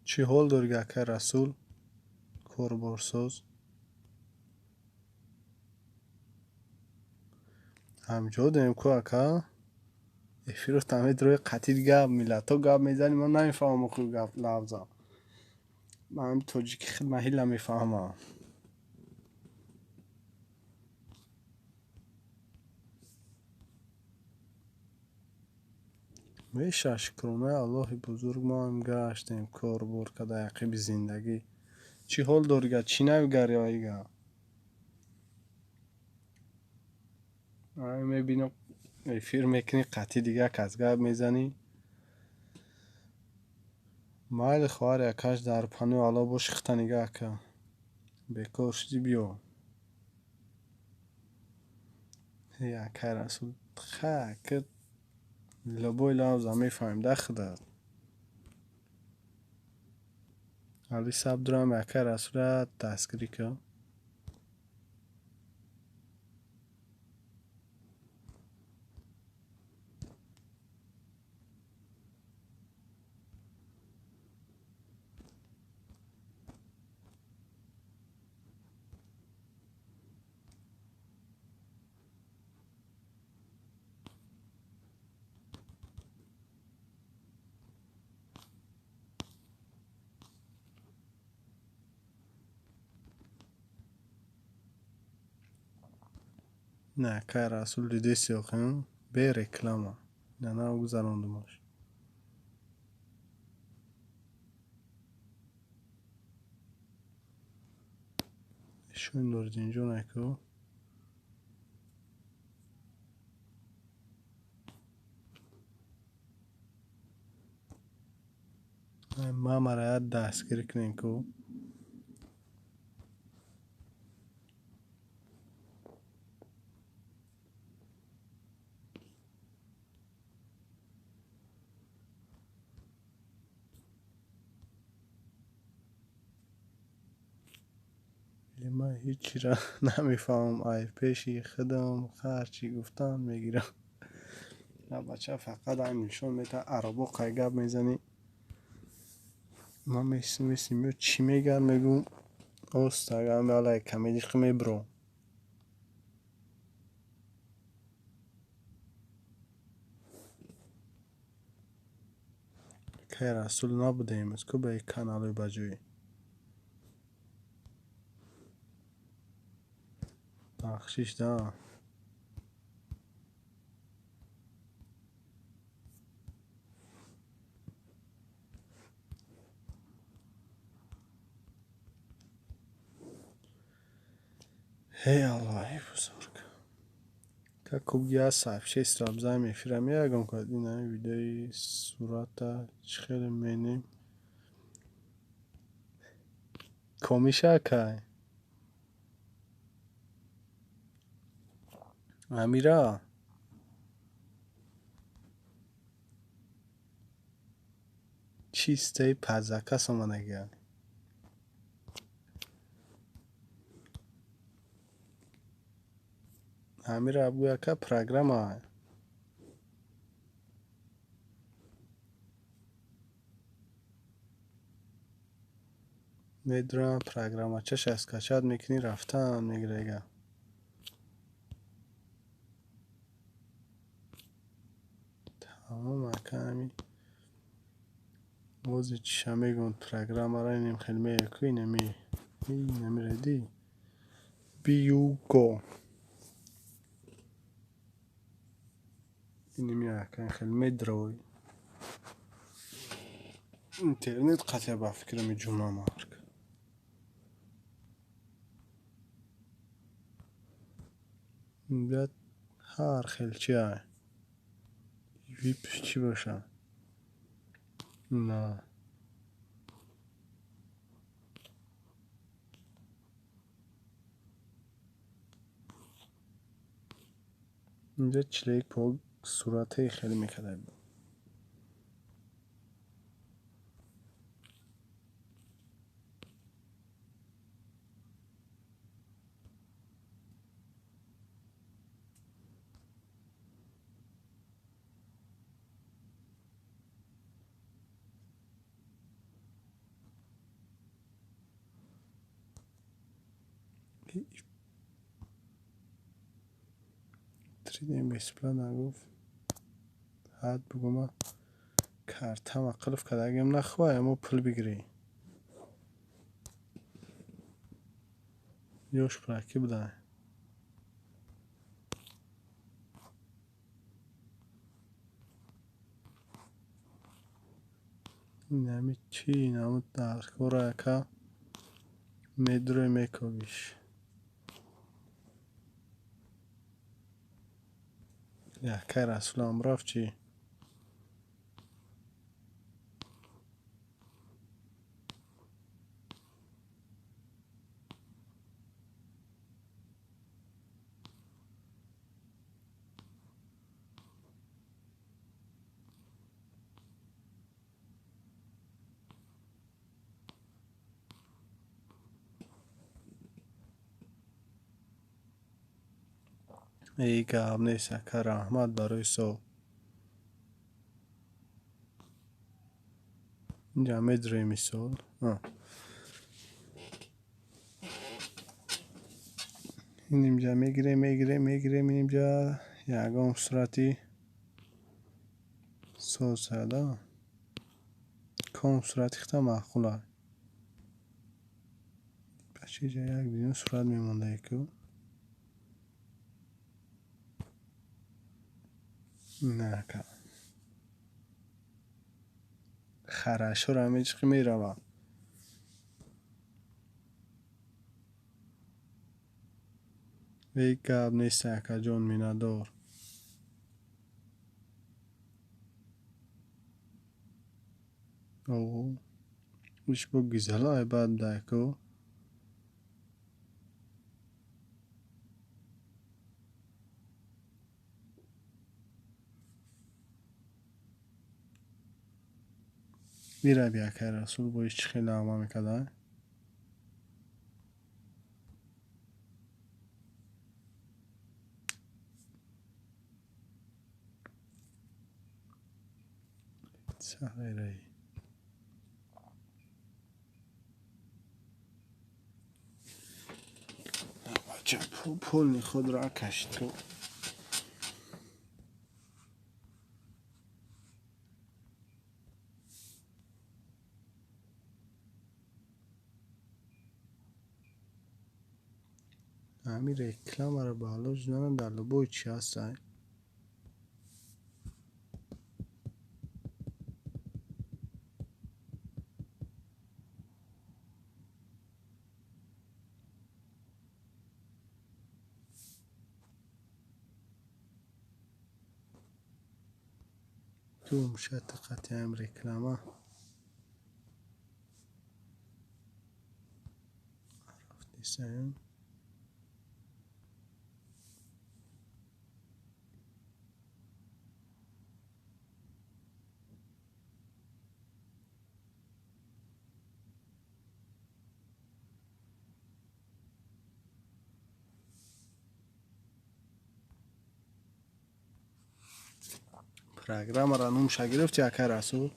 Чӣ ҳол дорӣ, акай Расул? Корборсоз? Ҳамҷо дорем ку, ака? Эфирро тамид рӯи қатид гап, миллатҳо гап мезанӣ, ман намефаҳмам охир гап лафза. Ман тоҷики худ ман ҳила мефаҳмам. Меша, шукронаи Аллоҳи бузург, мо ҳам гаштем, корбор карда ақиби зиндагӣ. Чӣ ҳол дорӣ, га? Чӣ навигарӣ га? Ай, мебинам эфир мекунӣ, қатъи дига кас гап мезанӣ. Майли, хоҳари акаш, дар паноҳи Аллоҳ боши, хита нигаҳ кун. Бекор шудӣ, биё. Эй, акай Расул, ха, ки любой лавза мефаҳмем да худат. Али саб дурам, акай Расула дастгирӣ кун. Не, акай Расул, дидеси охир, бе реклама. На, нагузарондумаш. Шои Нуриддинҷон аку. Мамара як дастгирӣ кунем ку. Ман ҳечира намефаҳмам, ай пеши худам ҳарчи гуфтан мегирам. На, бача фақат ай нишон метаҳад, арабо қай гап мезанӣ. Ман месим, месим, ё чӣ мегӯяд, мегӯм, оста алай камедиқи мебуром. Акай Расул набудаем, ку ба ин каналҳои баҷоӣ. Бахшиш да. Эй, Аллоҳи бузург. Как кубги аз сообщество бзаем эфира меягам кад ин ҳами видеои сурата чӣ хеле менем. Комиша кай? Амира? Чистаи пазакас омадагиа. Амира абгӯ яка программа. Медурам программачаша скачать мекунӣ рафтан мегирега. Тамом ака ҳами бози чиша мегӯм программаро инем хел меяку инами инамира ди биюго инами ака хел медрой интернет қатъя ба фикрам ҷума марк. Инҷа ҳар хел чи ай вип чӣ боша? На. Инҷа 41 пок суратаи хеле мекарда. 3D бесплатно гуфт. Ҳад бугума картама қилф кардагим нахоҳ амо пул бигирӣ. Ёш пулакӣ буда. Инами чӣ инаму даркора яка медурой мековиш. Якай Расулам рафт чӣ? Эй гап нест ака, раҳмат барои сов. Инҷа медурем мисол. Инҷа мегирем, мегирем, мегирем, инҷа ягон сурати соз зада. Ком сурати хита маъқул аст. Бача инҷа як дунё сурат мемонда ку. На ака. Харашоро мечиқи мерава. Эй гап нест акаҷон миннатдор. О, иш бо гизалай бад даку. Мираби акай Расул бо иш чӣ хел нағма мекарда? Сағираи. Бача пулни худро кашид ку. Ҳами рекламаро баъло ҷунанам дар лубои чӣ ҳастай? Гум шати қатъиам реклама. Рафтисаем. Программаро нумша гирифти, акай Расул?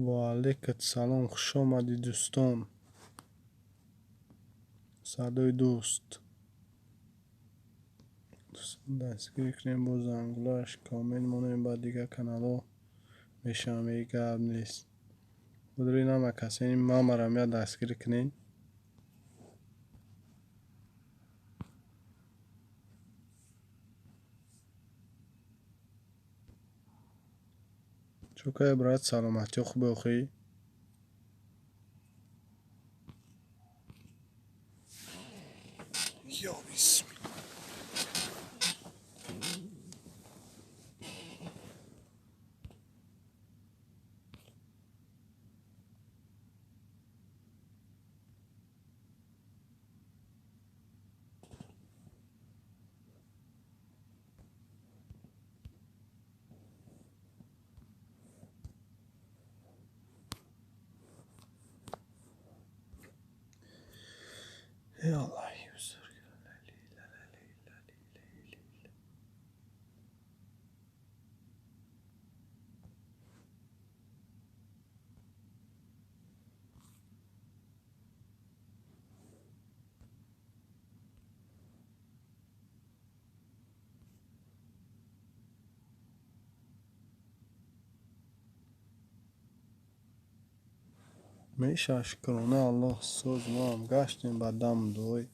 Ва алейкум салом, хуш омадӣ, дӯстон. Садои дӯст. Дӯстон, дастгирӣ кунем бо зангулаш, коммент монем, ба дигар каналҳо мешавам, ҳеҷ гап нест. Худро нама касени мамарам я дастгирӣ кунем. Чӯкай, брат, саломатиё хубе охӣ? Ё бисмилла. Эй Аллоҳи бузург. Меша, шукрона Аллоҳ, соз моам гаштем ба даму дуои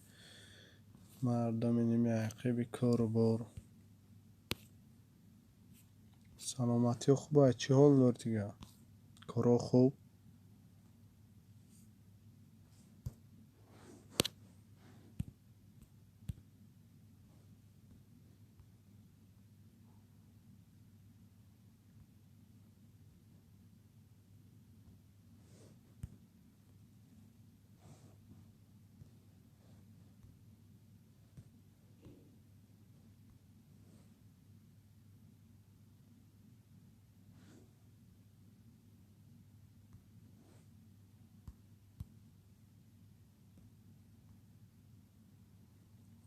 мардуми ними ақиби кору бор. Саломатиё хуб ай, чӣ ҳол дор дига? Корҳо хуб?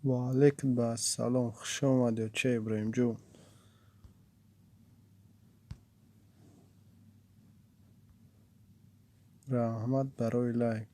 Ва алейкум ассалом, хуш омадед, оча Иброҳимҷон. Раҳмат барои лайк.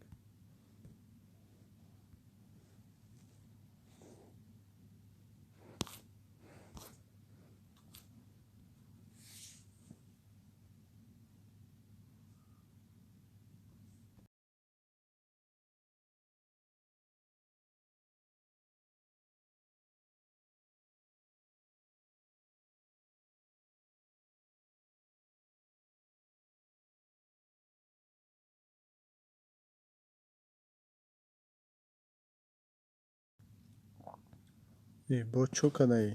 Бо чо кадаӣ?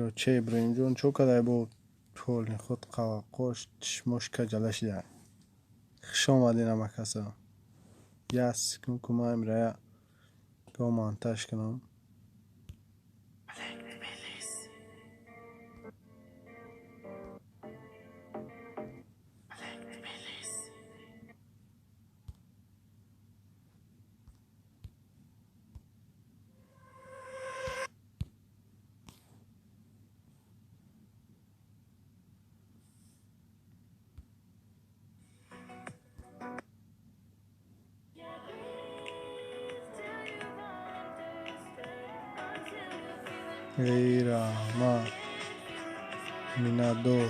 Ё че Иброҳимҷон, чо кадаӣ бо ҳоли худ қаваққош чишмош каҷала шида? Хуш омадед ҳамакаса. Як секунд ку ман имрая го монтаж кунам. Эй раҳмат, миннатдор.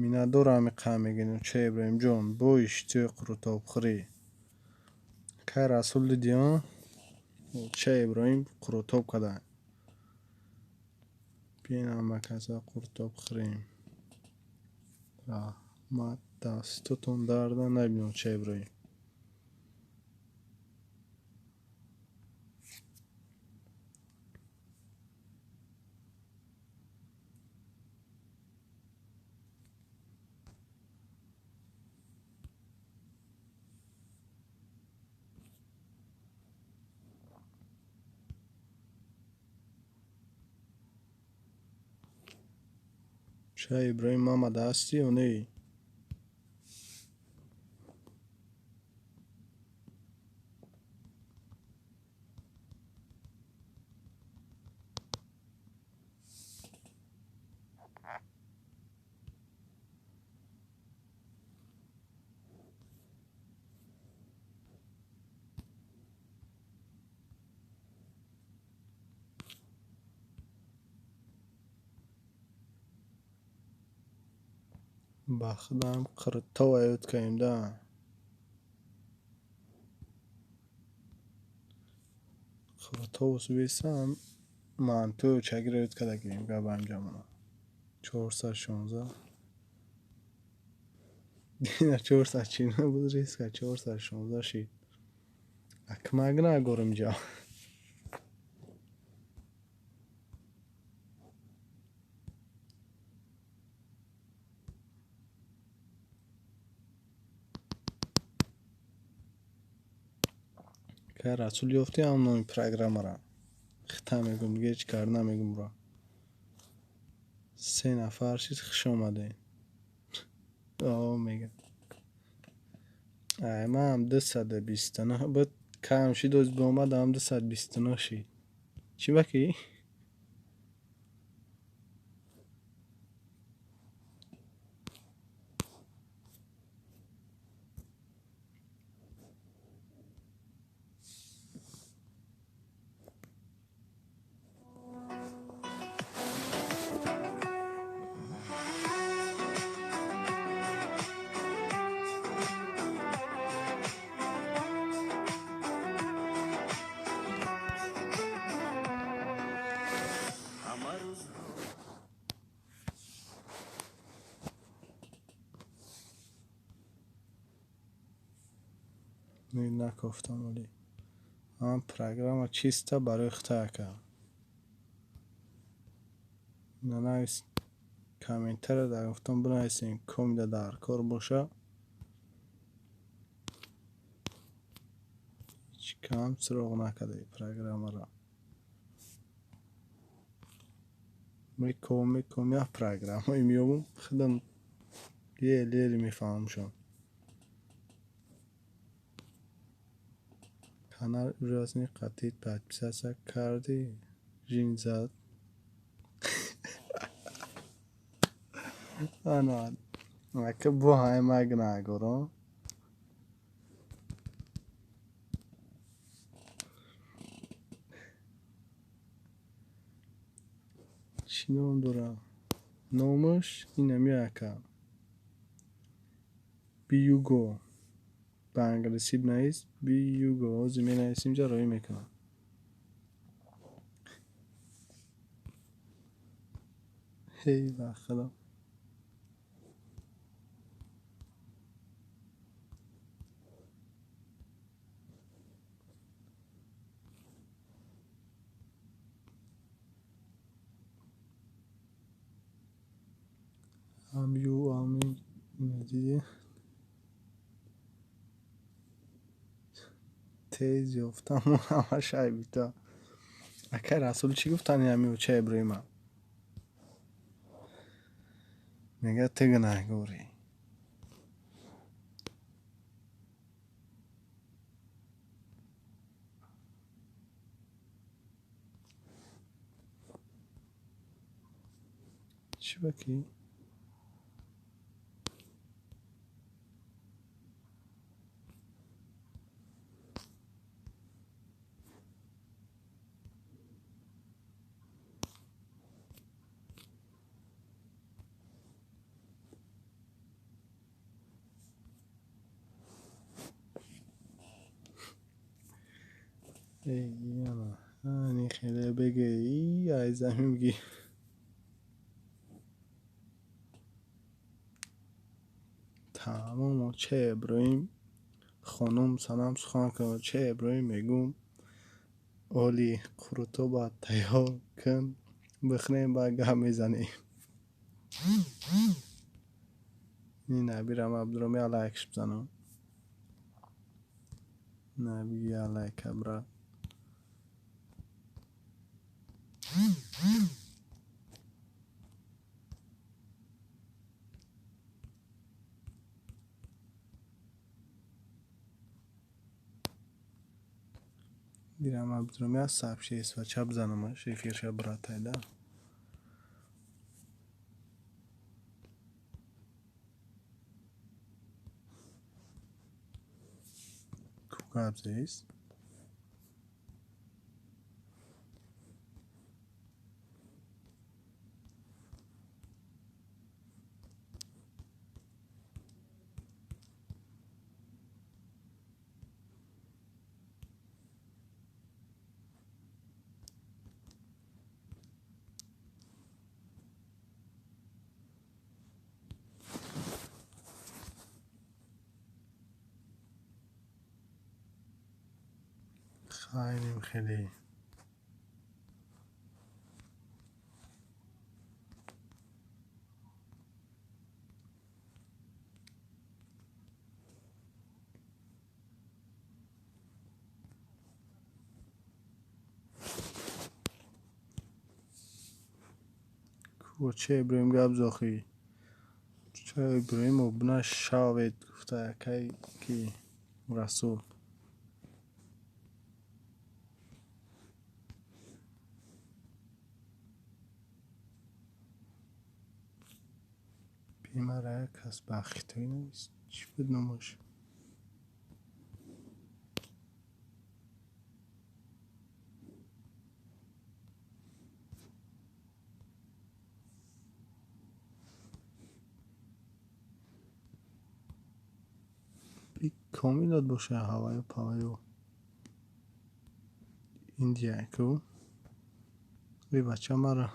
Миннатдор ҳамиқа мегӯем ча Иброҳимҷон, бо иштиёқи қурутобхӯрӣ. Кай Расул дидӣ, а? Ча Иброҳим қурутоб када. Биён ҳама каса қурутоб хӯрем. Раҳмат, дастотон дарда набинам ча Иброҳим. Ча Иброҳим мамада ҳастӣ ё не? Ба худам қурутоб ёд кардем да. Қурутоб бесам манту чагиро ёд карда гирем гап ҳамҷамона. 416. Дина 449 буд, резка 416 шид. Акмак нагорим ҷа. Кай Расул ёфтӣ ҳам номи программара. Хита мегӯм, дига ҳеҷ кар намегӯм ро. 3 нафар шид, хуш омадед. О, мега. Ай, ман 229 буд, кам шид, оз биомадам 229 шид. Чӣ бакӣ? Накофтам вале. Ам программа чиста барои хита ака. Нанавис комментария дар гуфтам бинависем комида дар кор боша. Ҳеҷ кам суроғ накарда программаро. Меком як программае меёбам, худам ел-ел мефаҳмамшон. Канал ужасный қатъи подписаться карди, жин зад. Ана, ака бо ҳама гунаҳгоро. Чӣ ном дора? Номаш инами ака. Биюго. Ба англисӣ бинавис Биюго. Ҳозир менависем ҷа роӣ мекунам. Ҳей ба худо. Ам ю ами дидӣ? Тез ёфтам ҳамаш айбита. Акай Расул чӣ гуфтан ҳами оча Иброҳима? Мега ту гунаҳгорӣ. Чӣ бакӣ? Эй, ани хеле беге, и ай замин бигӣ. Тамом, че Иброҳим хонум санам сухан кун, че Иброҳим мегум оли қурутоба тайёр кун, бихӯрем, баъд гап мезанем. Ин Набирам Абдуроми лайкш бизанам. Наби я лайка брат. Дирам Абдуроми аз сообщество чап бизанамаш, эфирша братайда. Ку гап зест? Хайнем хеле. Ку че Иброҳим гап зохӣ? Че Иброҳим обуна шавед гуфта якай ки Расул. Бемара як кас ба хитоӣ навист. Чӣ буд номаш? И комилот боша ҳаваю паваю. Индия ку? Эй бача мара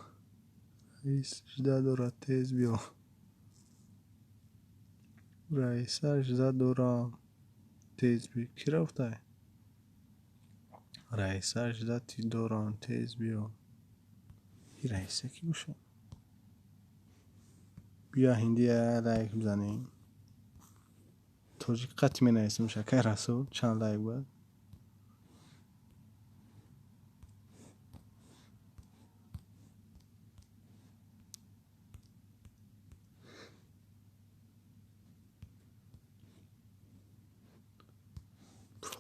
раис жда дорад, тез биё. Раиса жда дорам, тез биё. Кӣ рафтай? Раиса жда дорам, тез биё. И раиса кӣ боша? Биё ҳиндия лайк бизанем. Тоҷик қатъ менависем шакай Расул, чанд лайк бояд?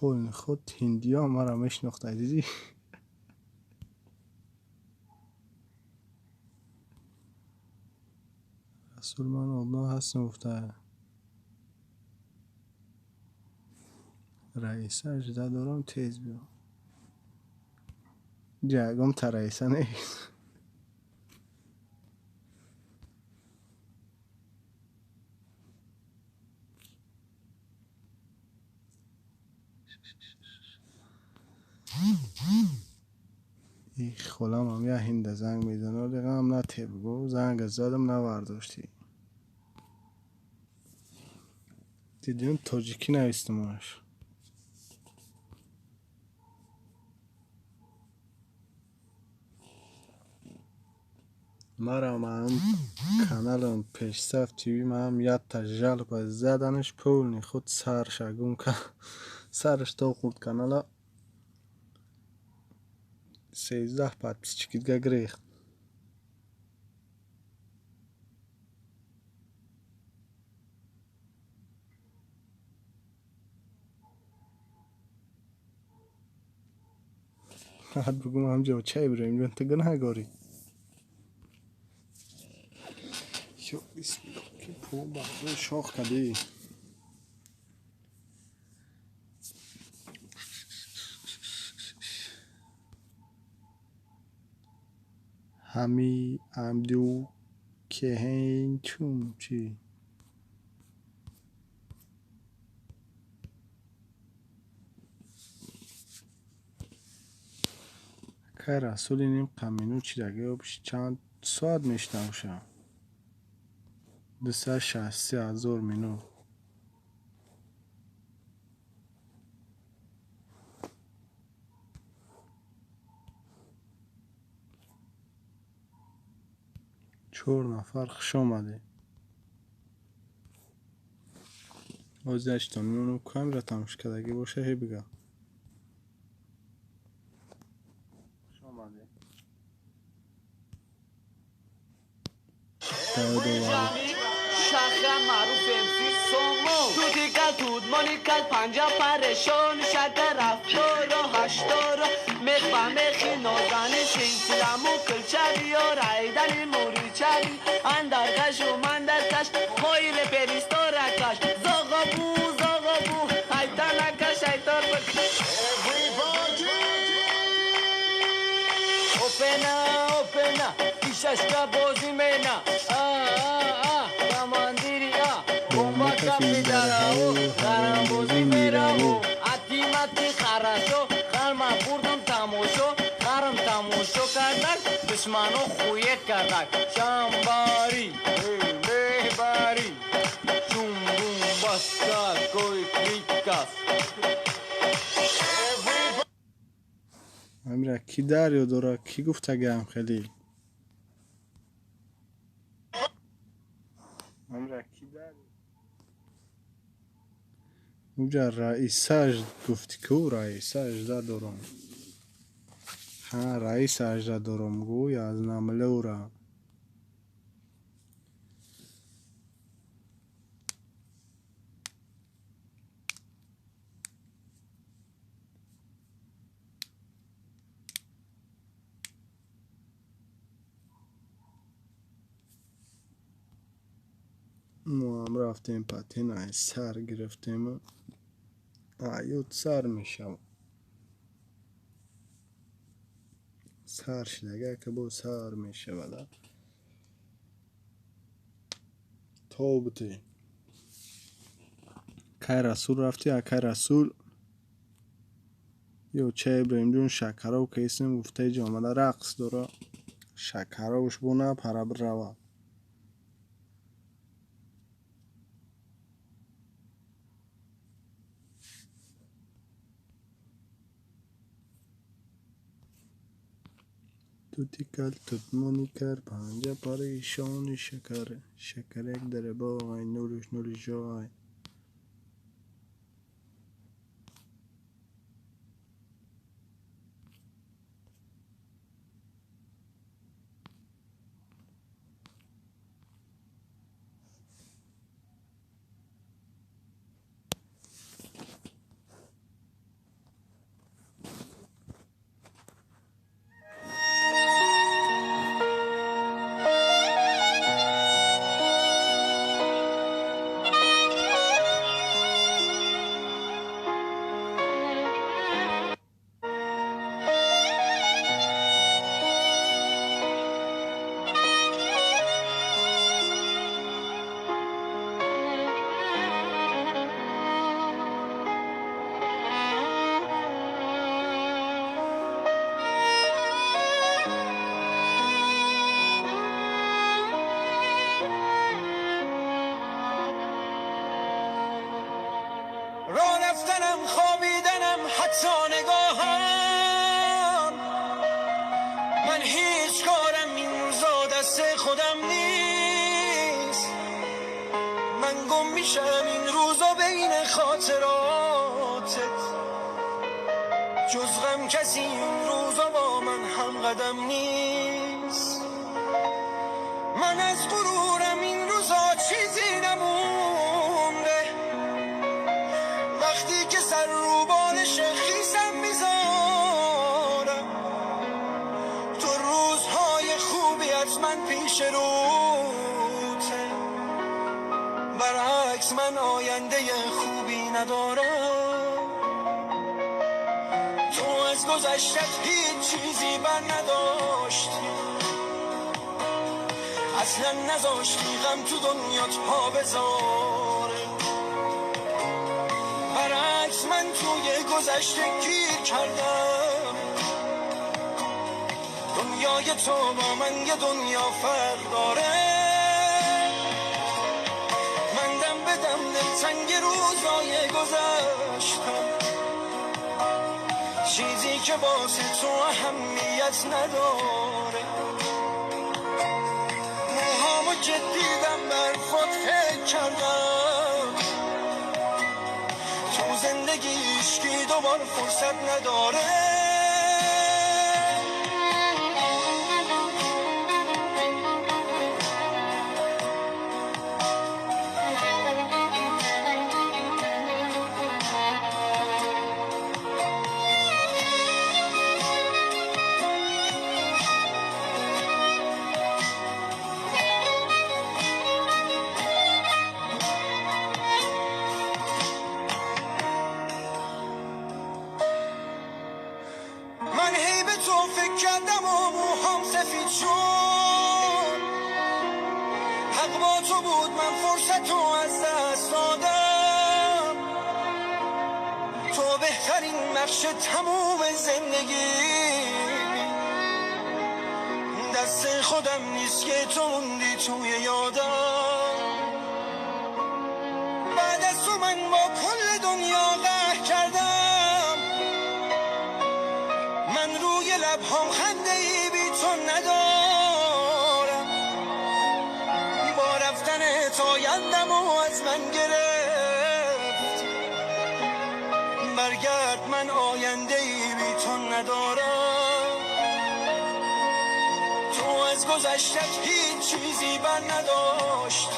Полни худ ҳиндиё маро мешинохта, дидӣ? Расул ман обуна ҳастам гуфта. Раиса жда дорам, тез биё. Ҷа ягон та раиса нест. И холамам я ҳинда занг мезанад, вале ғам натеб, гу занга задам навардоштӣ. Дидем тоҷикӣ навистамаш. Марам ам каналам Пешсаф ТВ маам якта жалба заданаш полни худ сарша гум кард. Сараш то хурд канала 13 подписчики дига гирехт. Ҳад бугум ҳамҷо ча Иброҳим ҷон ту гунаҳгорӣ. Ё бисмиллоҳ ки пул бардор шох кардӣ. Ҳами амду кеҳен чум чӣ? Кай Расули ним қамину чидаги чанд соат мешинавша? 263 000 минут. Чор нафар, хуш омадед. Ҳозир мемонам, камера тамош кардагӣ боша, ҳе бига. Хуш омадед. شخم معروف امسی سومو توتیکل تود مانیکل پنجا پرشون شکر رفتار و هشتار مخ با مخی نازنی سلسلمو کلچری و رایدنی موریچری اندر کش و مندر کش خویر پریستور کش زاغا بو زاغا بو ایتا نکش ایتار بکش. Opena opena کیششکا بازی مینا آ آ آ کماندیری آ بомба капидарао гарамбозӣ мерао атимати харашо харма бурдам тамошо харм тамошо кардак душмано хует кардак шамбари меҳбари чумбум баска кой кликас. Амира ки дарё дора, кӣ гуфтагиам хеле? Амира ки дарё? Уҷа раисаш гуфти ку, раиса ажда дорам. Ҳа, раиса ажда дорам, гӯй аз намлӯра. Мо ҳам рафтем, патенаи сар гирифтему ҳаёт сар мешавад. Сар шидага ка боз сар мешавад. Тобте. Кай Расул рафтӣ, акай Расул ё ча Иброҳимҷон шакаров кесем гуфта иҷо омада рақс дора. Шакаровш бо напара бирава. Тутикал тутмоникар панҷа паришони шакар шакарак дар боғай нуруш нури ҷой. را رفتنم خوابیدنم حتی نگاهم من هیچ کارم این روزا دست خودم نیست من گم میشم این روزا بین خاطراتت جز غم کسی این روزا با من هم قدم نیست من از غرورم این روزا چیزی نمونده وقتی که سر رو بالش خیسم میذارم تو روزهای خوبی از من پیش روته برعکس من آینده خوبی ندارم تو از گذشتت هیچ چیزی بر نداشتی اصلا نذاشتی غم تو دنیات پا بذاره برعکس من توی گذشته گیر کردم دنیای تو با من یه دنیا فرق داره. من دم به دم دلتنگ روزای گذشتم، چیزی که واسه تو اهمیت نداره. موهامو که دیدم بر خود فکر کردم، تو زندگی هیچکی دوبار فرصت نداره. نقش تموم زندگی دست خودم نیست که تو موندی توی یادم. بعد از تو من با کل دنیا قهر کردم، من روی لبهام خنده ای بی تو ندارم. با رفتن آیندم و از من گرفت، برگرد من آینده ای بی تو ندارم. تو از گذشتت هیچ چیزی بر نداشت،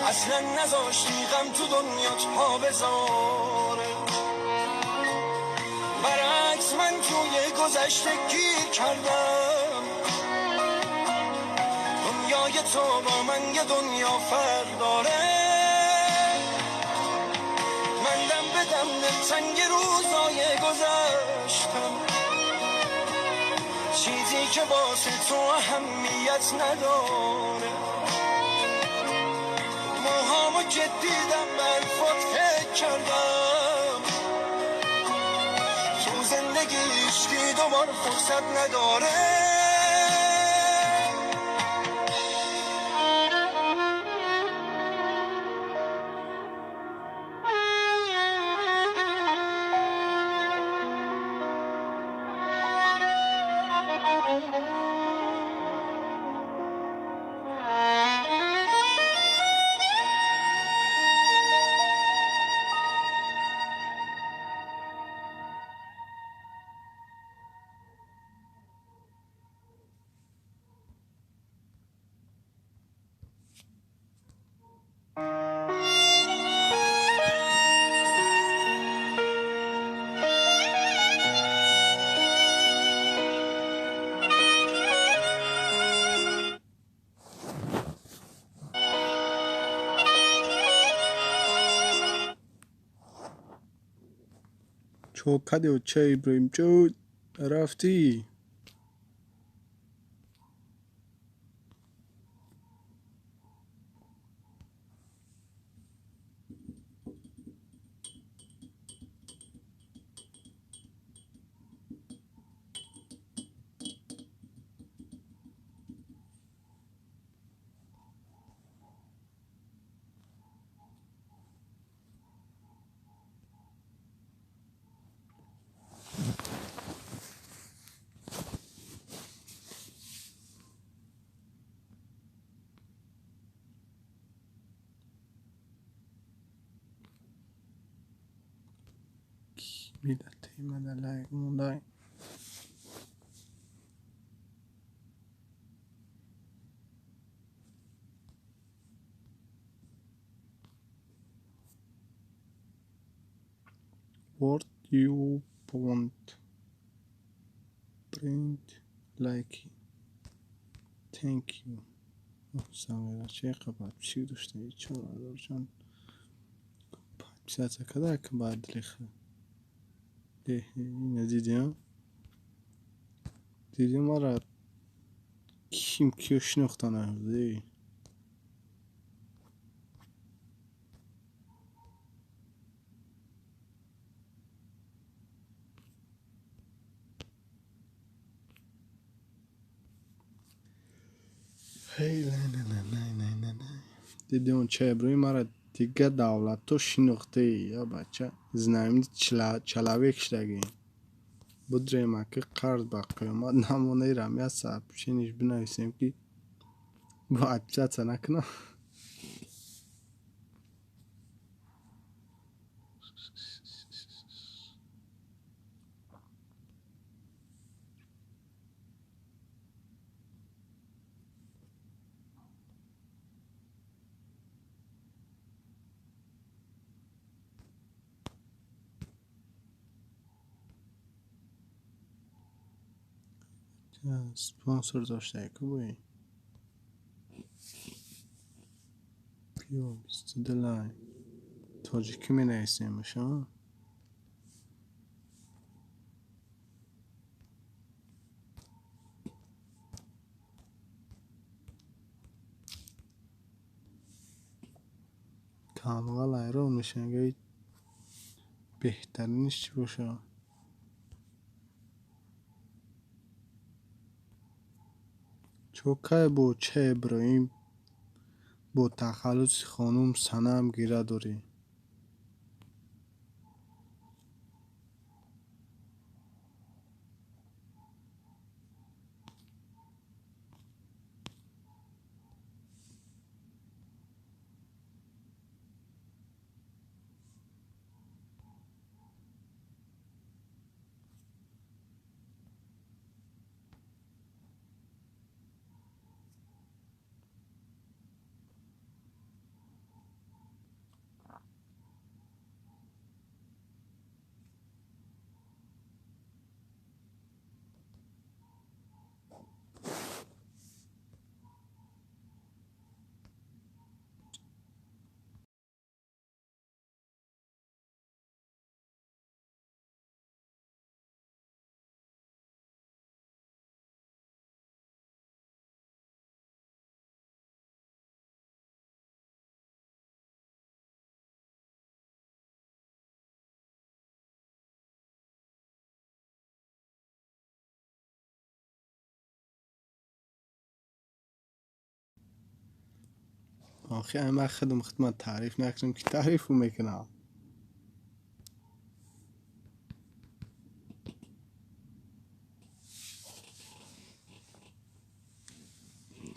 اصلا نذاشتی غم تو دنیات پا بذاره. برعکس من توی گذشته گیر کردم، دنیای تو با من یه دنیا فرق داره. من دم به دم دلتنگ روزای گذشتم، چیزی که واسه تو اهمیت نداره. موهامو که دیدم بر خود فکر کردم، تو زندگی هیچکی دوبار فرصت نداره. Чо кади оча Иброҳимҷон рафтӣ? Миллати мада лайк мондай. What you want? Print like. Thank you. Сағира че подписчик дошта? 4000 подписаться када ка бадлиха. Ина дидем? Дидем мара ким киё шинохта наҳуд. Ҳей, диди он ча Иброҳим мара дигар давлатҳо шинохтаи, я бача знаменит человек шудагӣ. Будрем аки қарз ба қиёмат намонаи рамия сообщениш бинависем ки бо отписаться накунам. Спонсор доштае ку бои? Пиво 22 лай. Тоҷикӣ менависемш, а? Камбағал ҳайрон мешавад, мегӯяд беҳтариниш чӣ бошад? Чокай бо ча Иброҳим бо тахаллуси хонум Санам гира дорӣ? Охи ман худам худман таъриф накунам ки таърифу мекунам.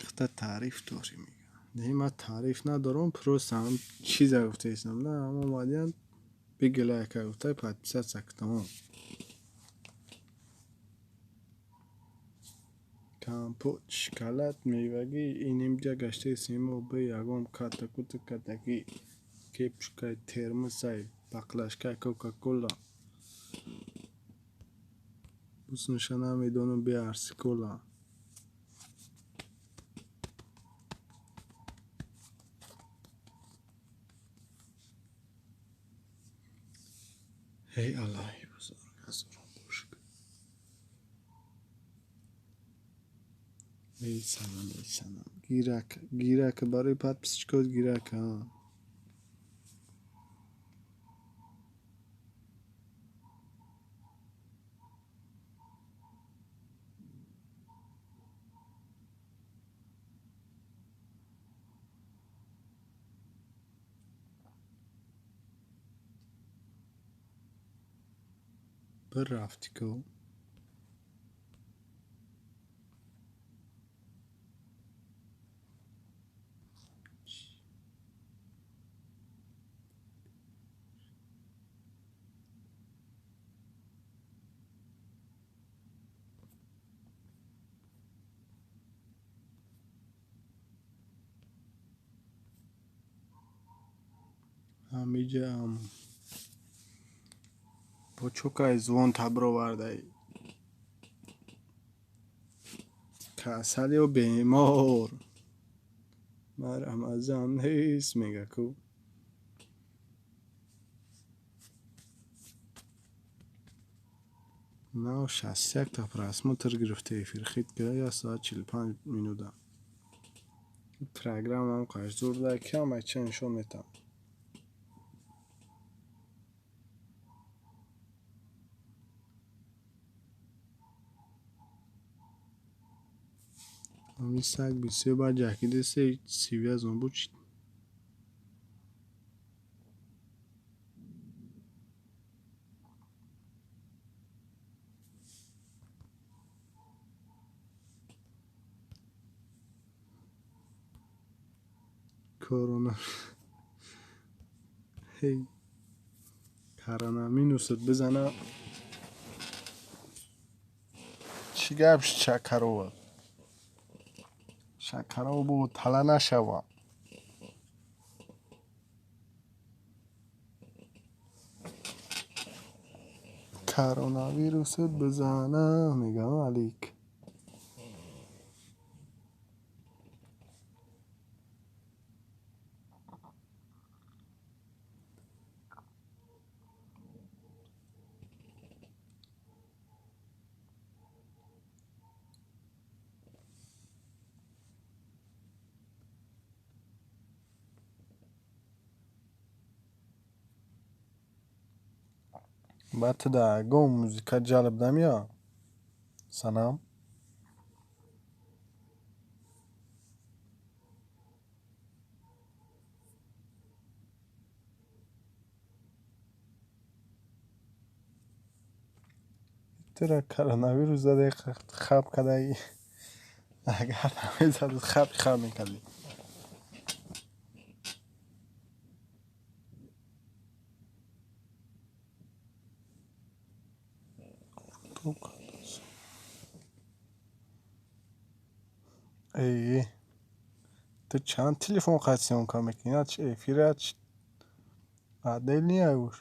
Худа таъриф дорӣ мегӯям. Не, ман таъриф надорам, просто ҳам чиза гуфтаистам. На, ҳам омадиам биги лайка гуфтай, подписаться кунам. Компот, шоколад, мевагӣ, иним ҷа гаштаи симо бе ягон ката-кута катакӣ, кепчукай, термосай, баклажкай кока-кола. Бусниша намедонам бе арсикола. Эй Аллоҳи бузург, ҳазорон бошукр. Эй санам, эй санам. Гирак, гирак, барои подписчикот гирак, а. Бирафти ку. Ҳамиҷаам бо чокай звон табровардай. Касал ё бемор? Ман рамазан нест мега ку. Нав 61 та просмотр гирифта эфир хит кира 1 соат 45 минута. Программам қаш зур да кам ай ча нишон метам. Ҳамин саг бисёр баъд ҷаҳкидасе связь буд. Корона ҳей коронавирусат бизана. Чӣ гап шакарова? Шакарова бо тала нашава. Коронавирусат бизана, мегам Алик. Баъд ту дар ягон музыка ҷалб намеяд, санам? Тура коронавирус задаи хаб кадаи. Агар намезад хаб хаб мекардӣ. Эй, ту чанд телефон қайд съёмка мекунӣ? Чи эфира, чи отдельный уж?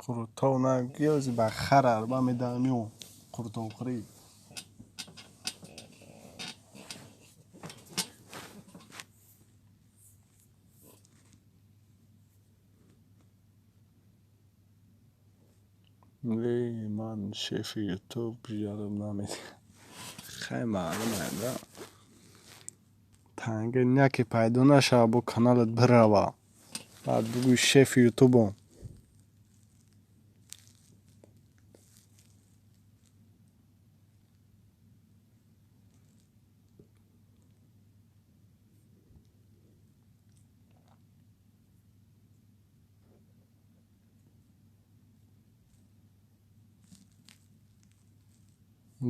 Қурутов нагӯ, ба хар арба медаҳам ё қурутовхӯрӣ. Эй, ман шефи ютуб ҷалб намедиҳам. Хай маълум да. Танга яке пайдо нашава, бо каналат бирава. Баъд бугӯй шефи ютубом.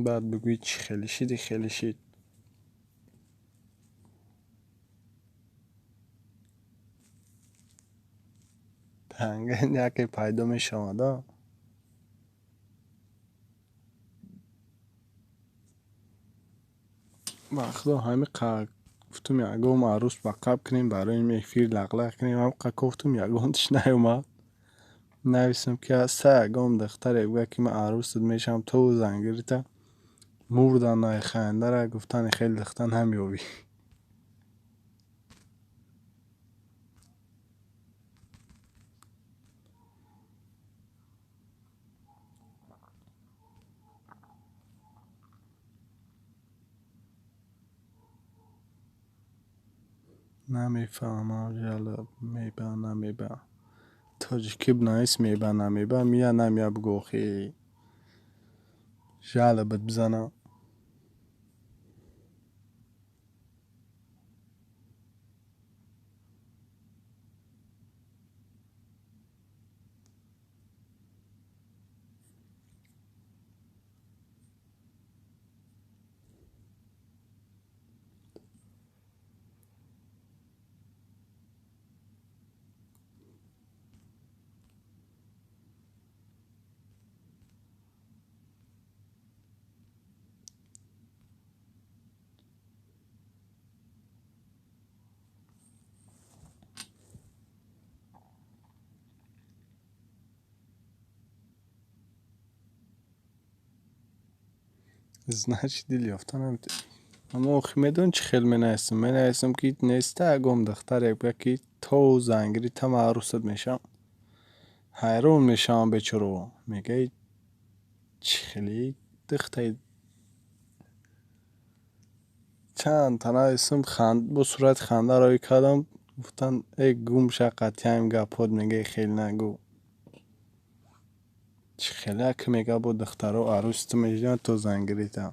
Баъд бигӯй чӣ хеле шиди хеле шид. Танга яке пайдо мешавад, а? Ба худо ҳамин гуфтум ягон арӯс ба қаб кунем, барои ин эфир лақлақ кунем, ҳамқа гуфтум ягонтиш наёмад. Нависам ки ҳаста ягон духтаре бигӯяд ки ман арӯсат мешавам, ту зангирита мурдан найхандара гуфтани хеле духтар намеёбӣ. Намефаҳмам ҷалб меба намеба. Тоҷикӣ бинавис меба намеба, мия намия бугӯ охи. Жалобат бизанам. Значит, дил ёфта наметавонӣ. Аммо охи медонӣ чӣ хел менависам? Менависам ки неста ягон духтаре бигӯяд ки то зангирита ман арӯсат мешавам. Ҳайрон мешавам бечоро. Мегӯяй чӣ хеле духтаи чанд та нависам, бо сурати ханда роӣ кардам. Гуфтанд э гум ша қатъиам гапҳот мега хел нагӯ. Чӣ хеле ки мега бо духтаро арӯси ту мешаванд то зангирита.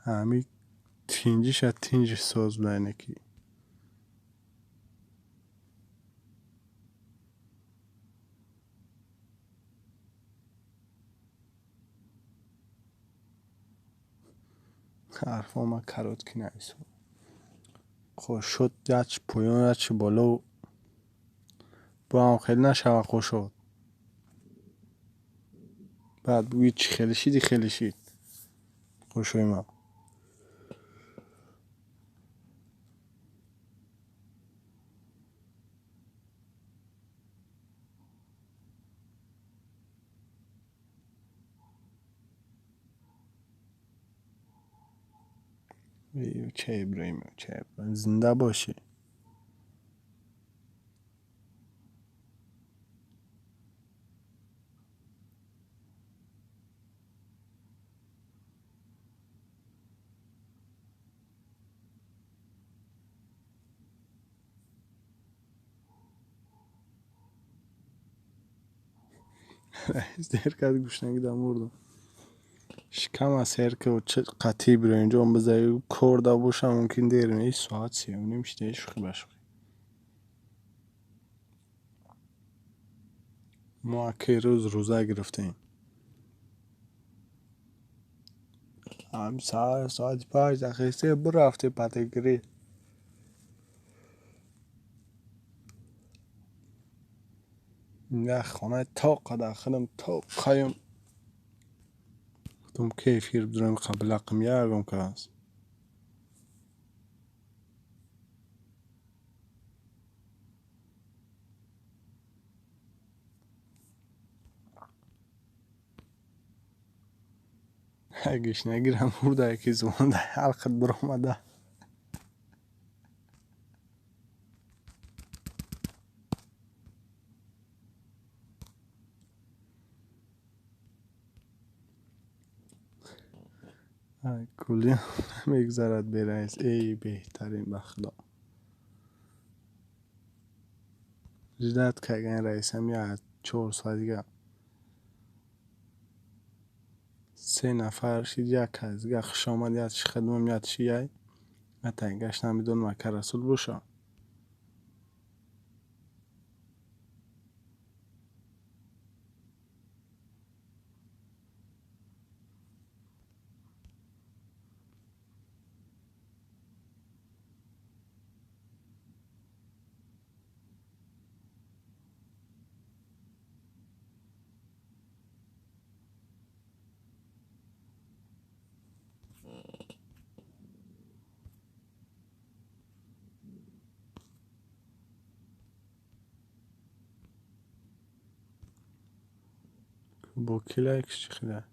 Ҳами тинҷиша тинҷи соз будаине ки. Ҳарфҳо ма короткий нависо. Қошот яч поён яч боло боам хеле нашава қошот. Баъд бугӯи чӣ хеле шиди хеле шид. Қошои ма. Ча Иброҳим, ча Иброҳим, зинда бошӣ. Раис дер кард гушнагида мурдам. Шикама сер ки қатъи Иброҳимҷон бизаи корда боша мумкин дер и соат сеюним шида шӯхӣ ба шӯхӣ. Мо аки рӯз рӯза гирифтем. Ҳам соати 5 дақиқа бирафтем патагирӣ. Як хонаи то қадар худам то қаём. Гуфтам ки эфир бидурем қаблақм ягон кас. Гишнагирам мурда ки зубон дар ҳалқат биромада. Куллиам намегузарад бераис. Эй беҳтарин ба худо. Ждать кардани раисам як 4 соат дига. 3 нафар шид як кас дига хуш омад ятши хидмам ятши яй. Атангаш намедонам ака Расул боша. Бо ки лайк чихида?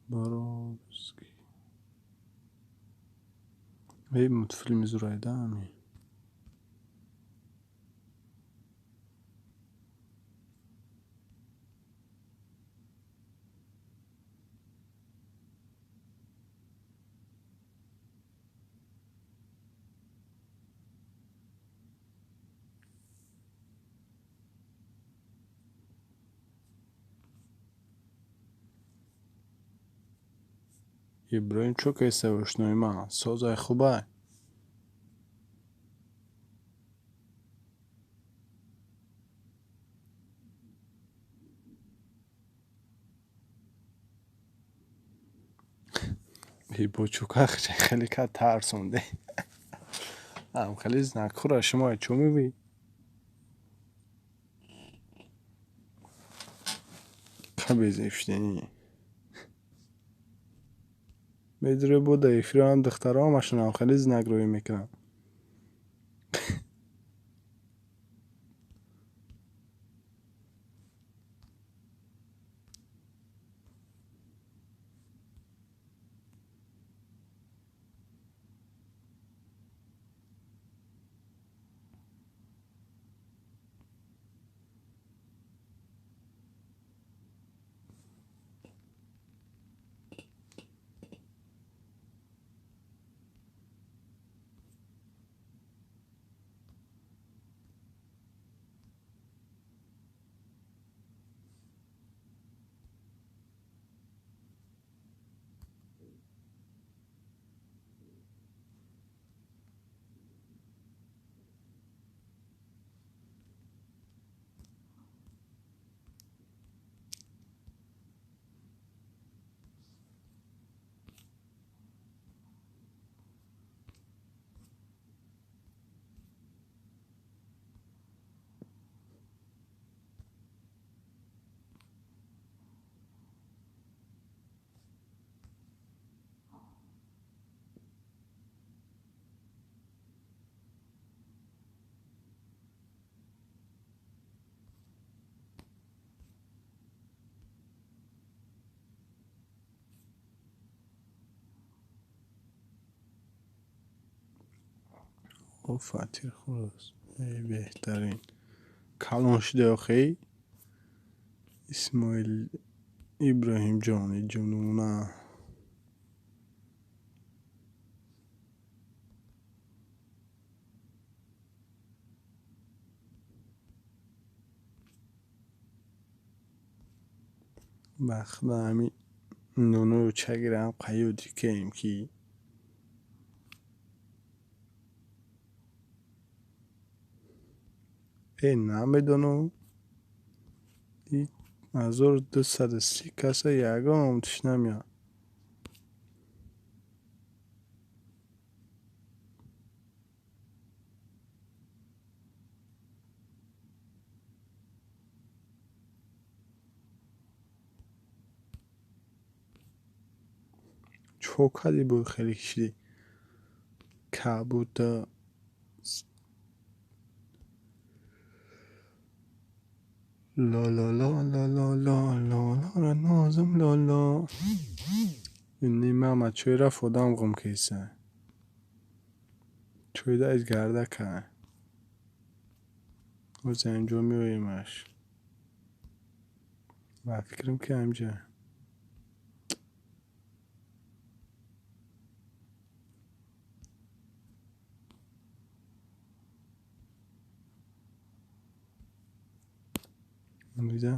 Боровский. Эй, мультфильми зурайда ами. Иброҳим чӯ кайса ошнои ман? Созай хубай? Ибочука хеле ка тарсонде. Ам хеле знакҳоро шумо чӯ мебинед? Кабезефштенӣ. Медуре буда эфирам духтаро ҳамашонам хеле знак рӯй мекунам. О, фатир хурӯс. Эй, беҳтарин. Калон шуда охи. Исмоил Иброҳимҷон, ҷунуна. Ба худо ҳамин нуною чагирам қаюди кем ки э намедонам. И 1230 каса ягон тиш намеяд. Чо кади бо хеле кишиди? Кабута ла ла ла ла ла ла ла ла нозум ла ла. Нима ма чой рафт одам ғум киса. Чойда из гарда ка. Оз инҷо меоемаш. Ба фикрам ки ҳамҷа. Дида?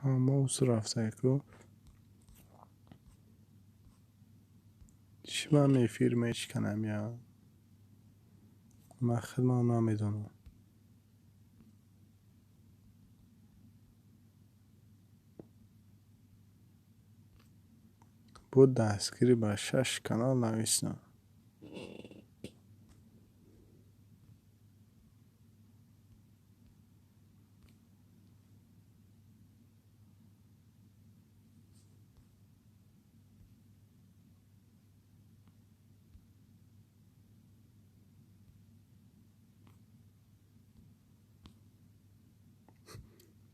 Ҳама усу рафтаку. Чӣ ман эфир мечиканам я? Ман худмам намедонам. Бо дастгирӣ ба 6 канал нависам.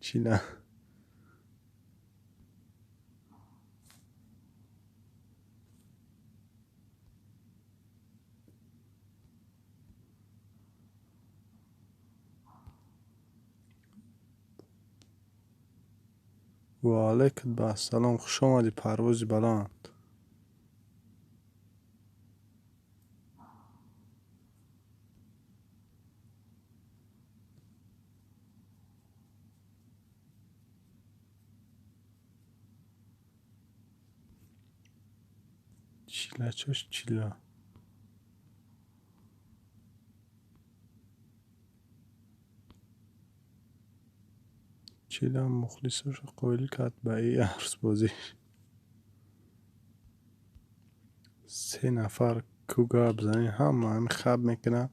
Чила. Ва алайкум ассалом. Хуш омадӣ, парвози баланд. Чила чош чила. Чила мухлисошо қоил кард ба и арсбозӣ. Се нафар ку гап занӣ ҳама ҳами хаб мекунад.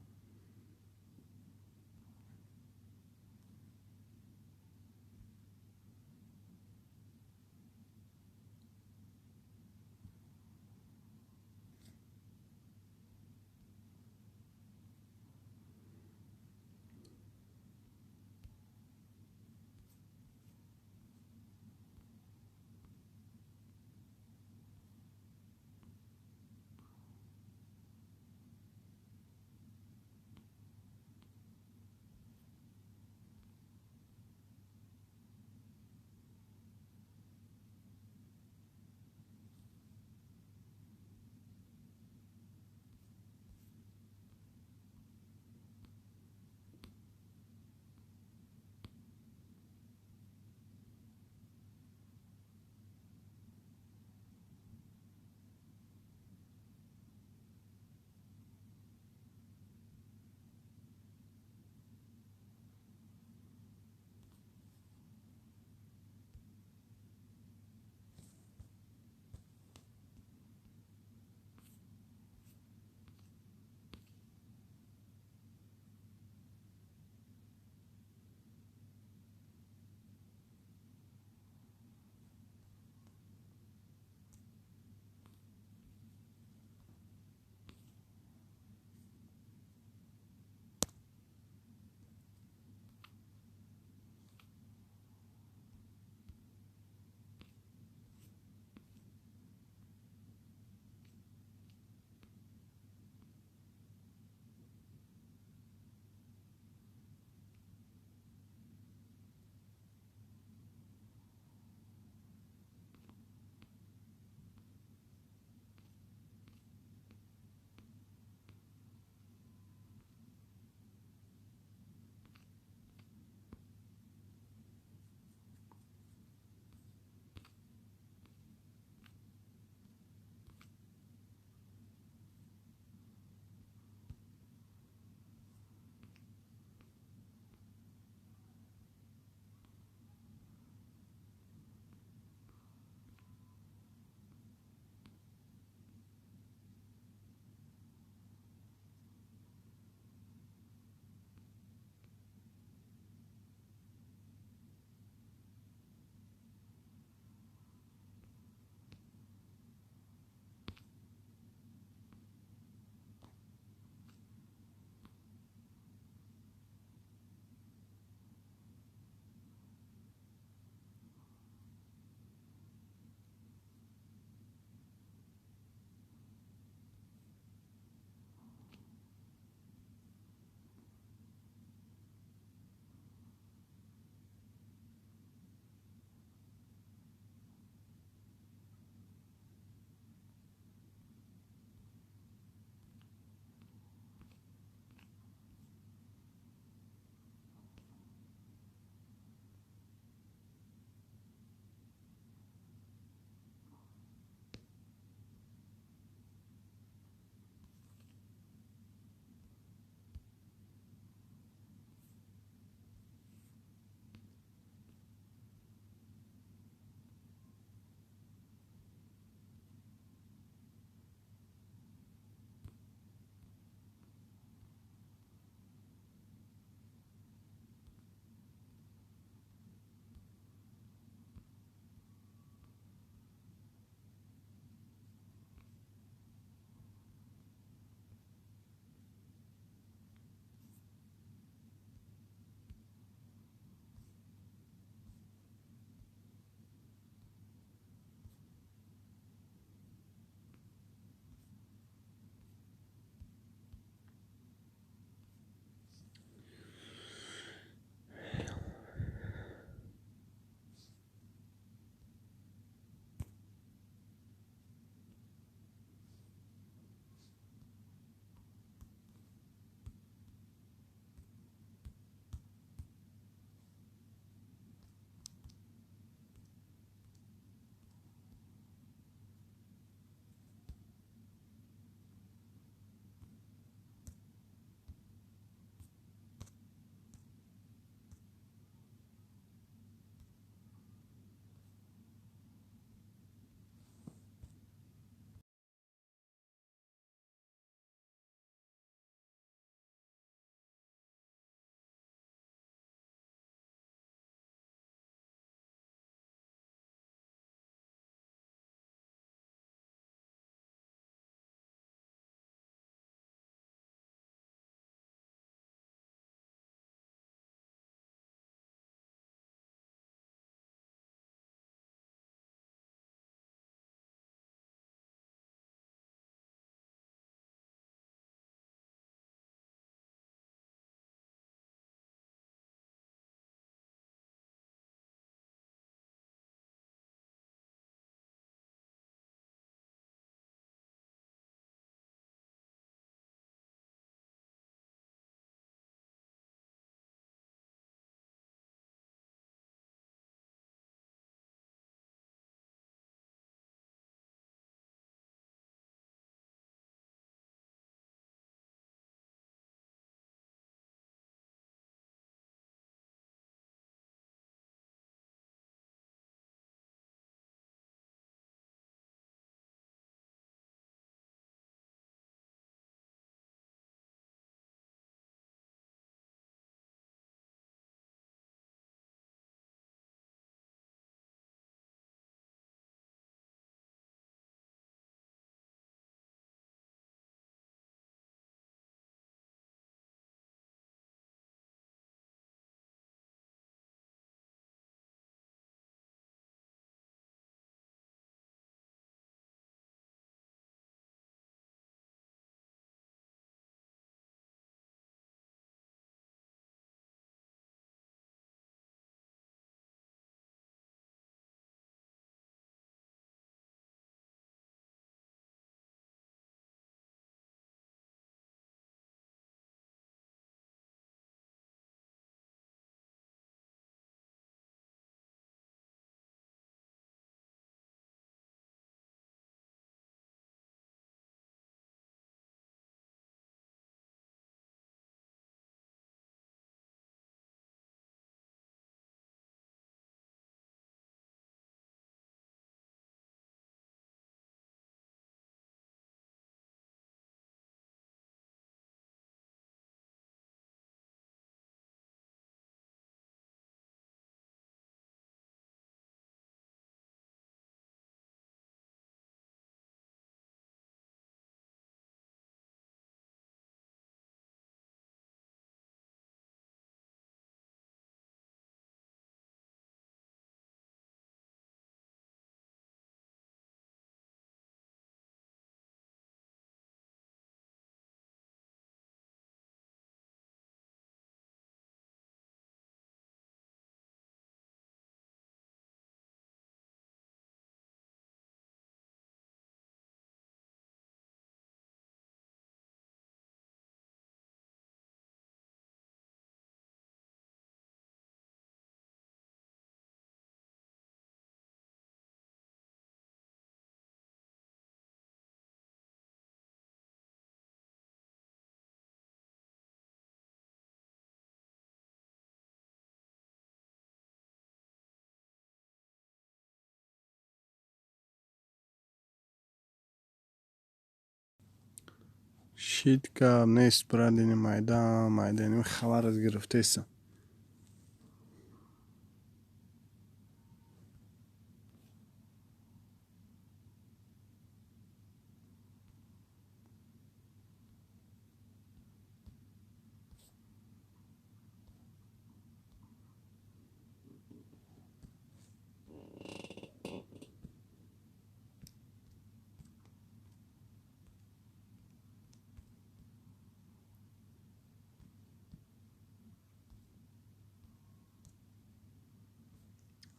Шид гап нест, брат, ини майда майда ини хабарат гирифтаистам.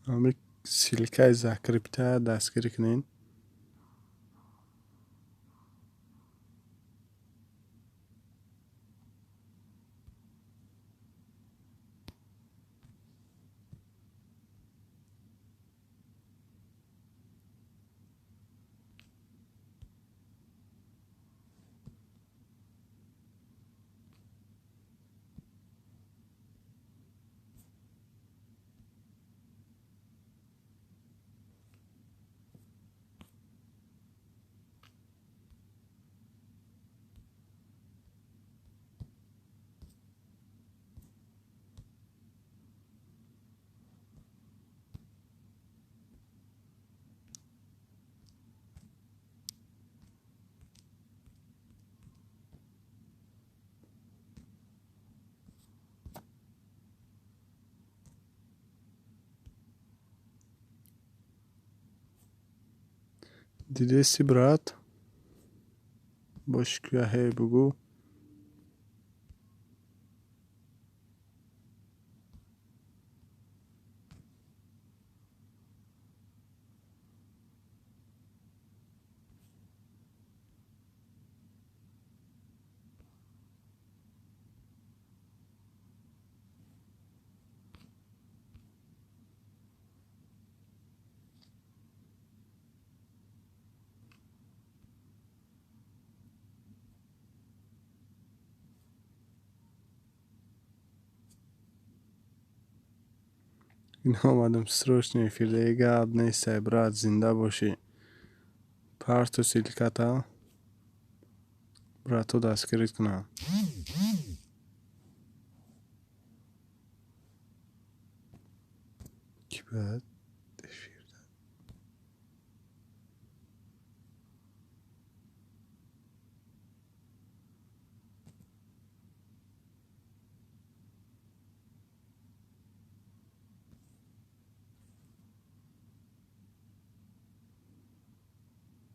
Ами ссылкаи закрепта дастгирӣ кунед. Дидести, брат? Боши кӯяҳе бугӯ. Ин омадам срочно эфирда. Гап нестай, брат, зинда бошӣ. Парту ссылката брату дастгирӣ кунам. Ки бад?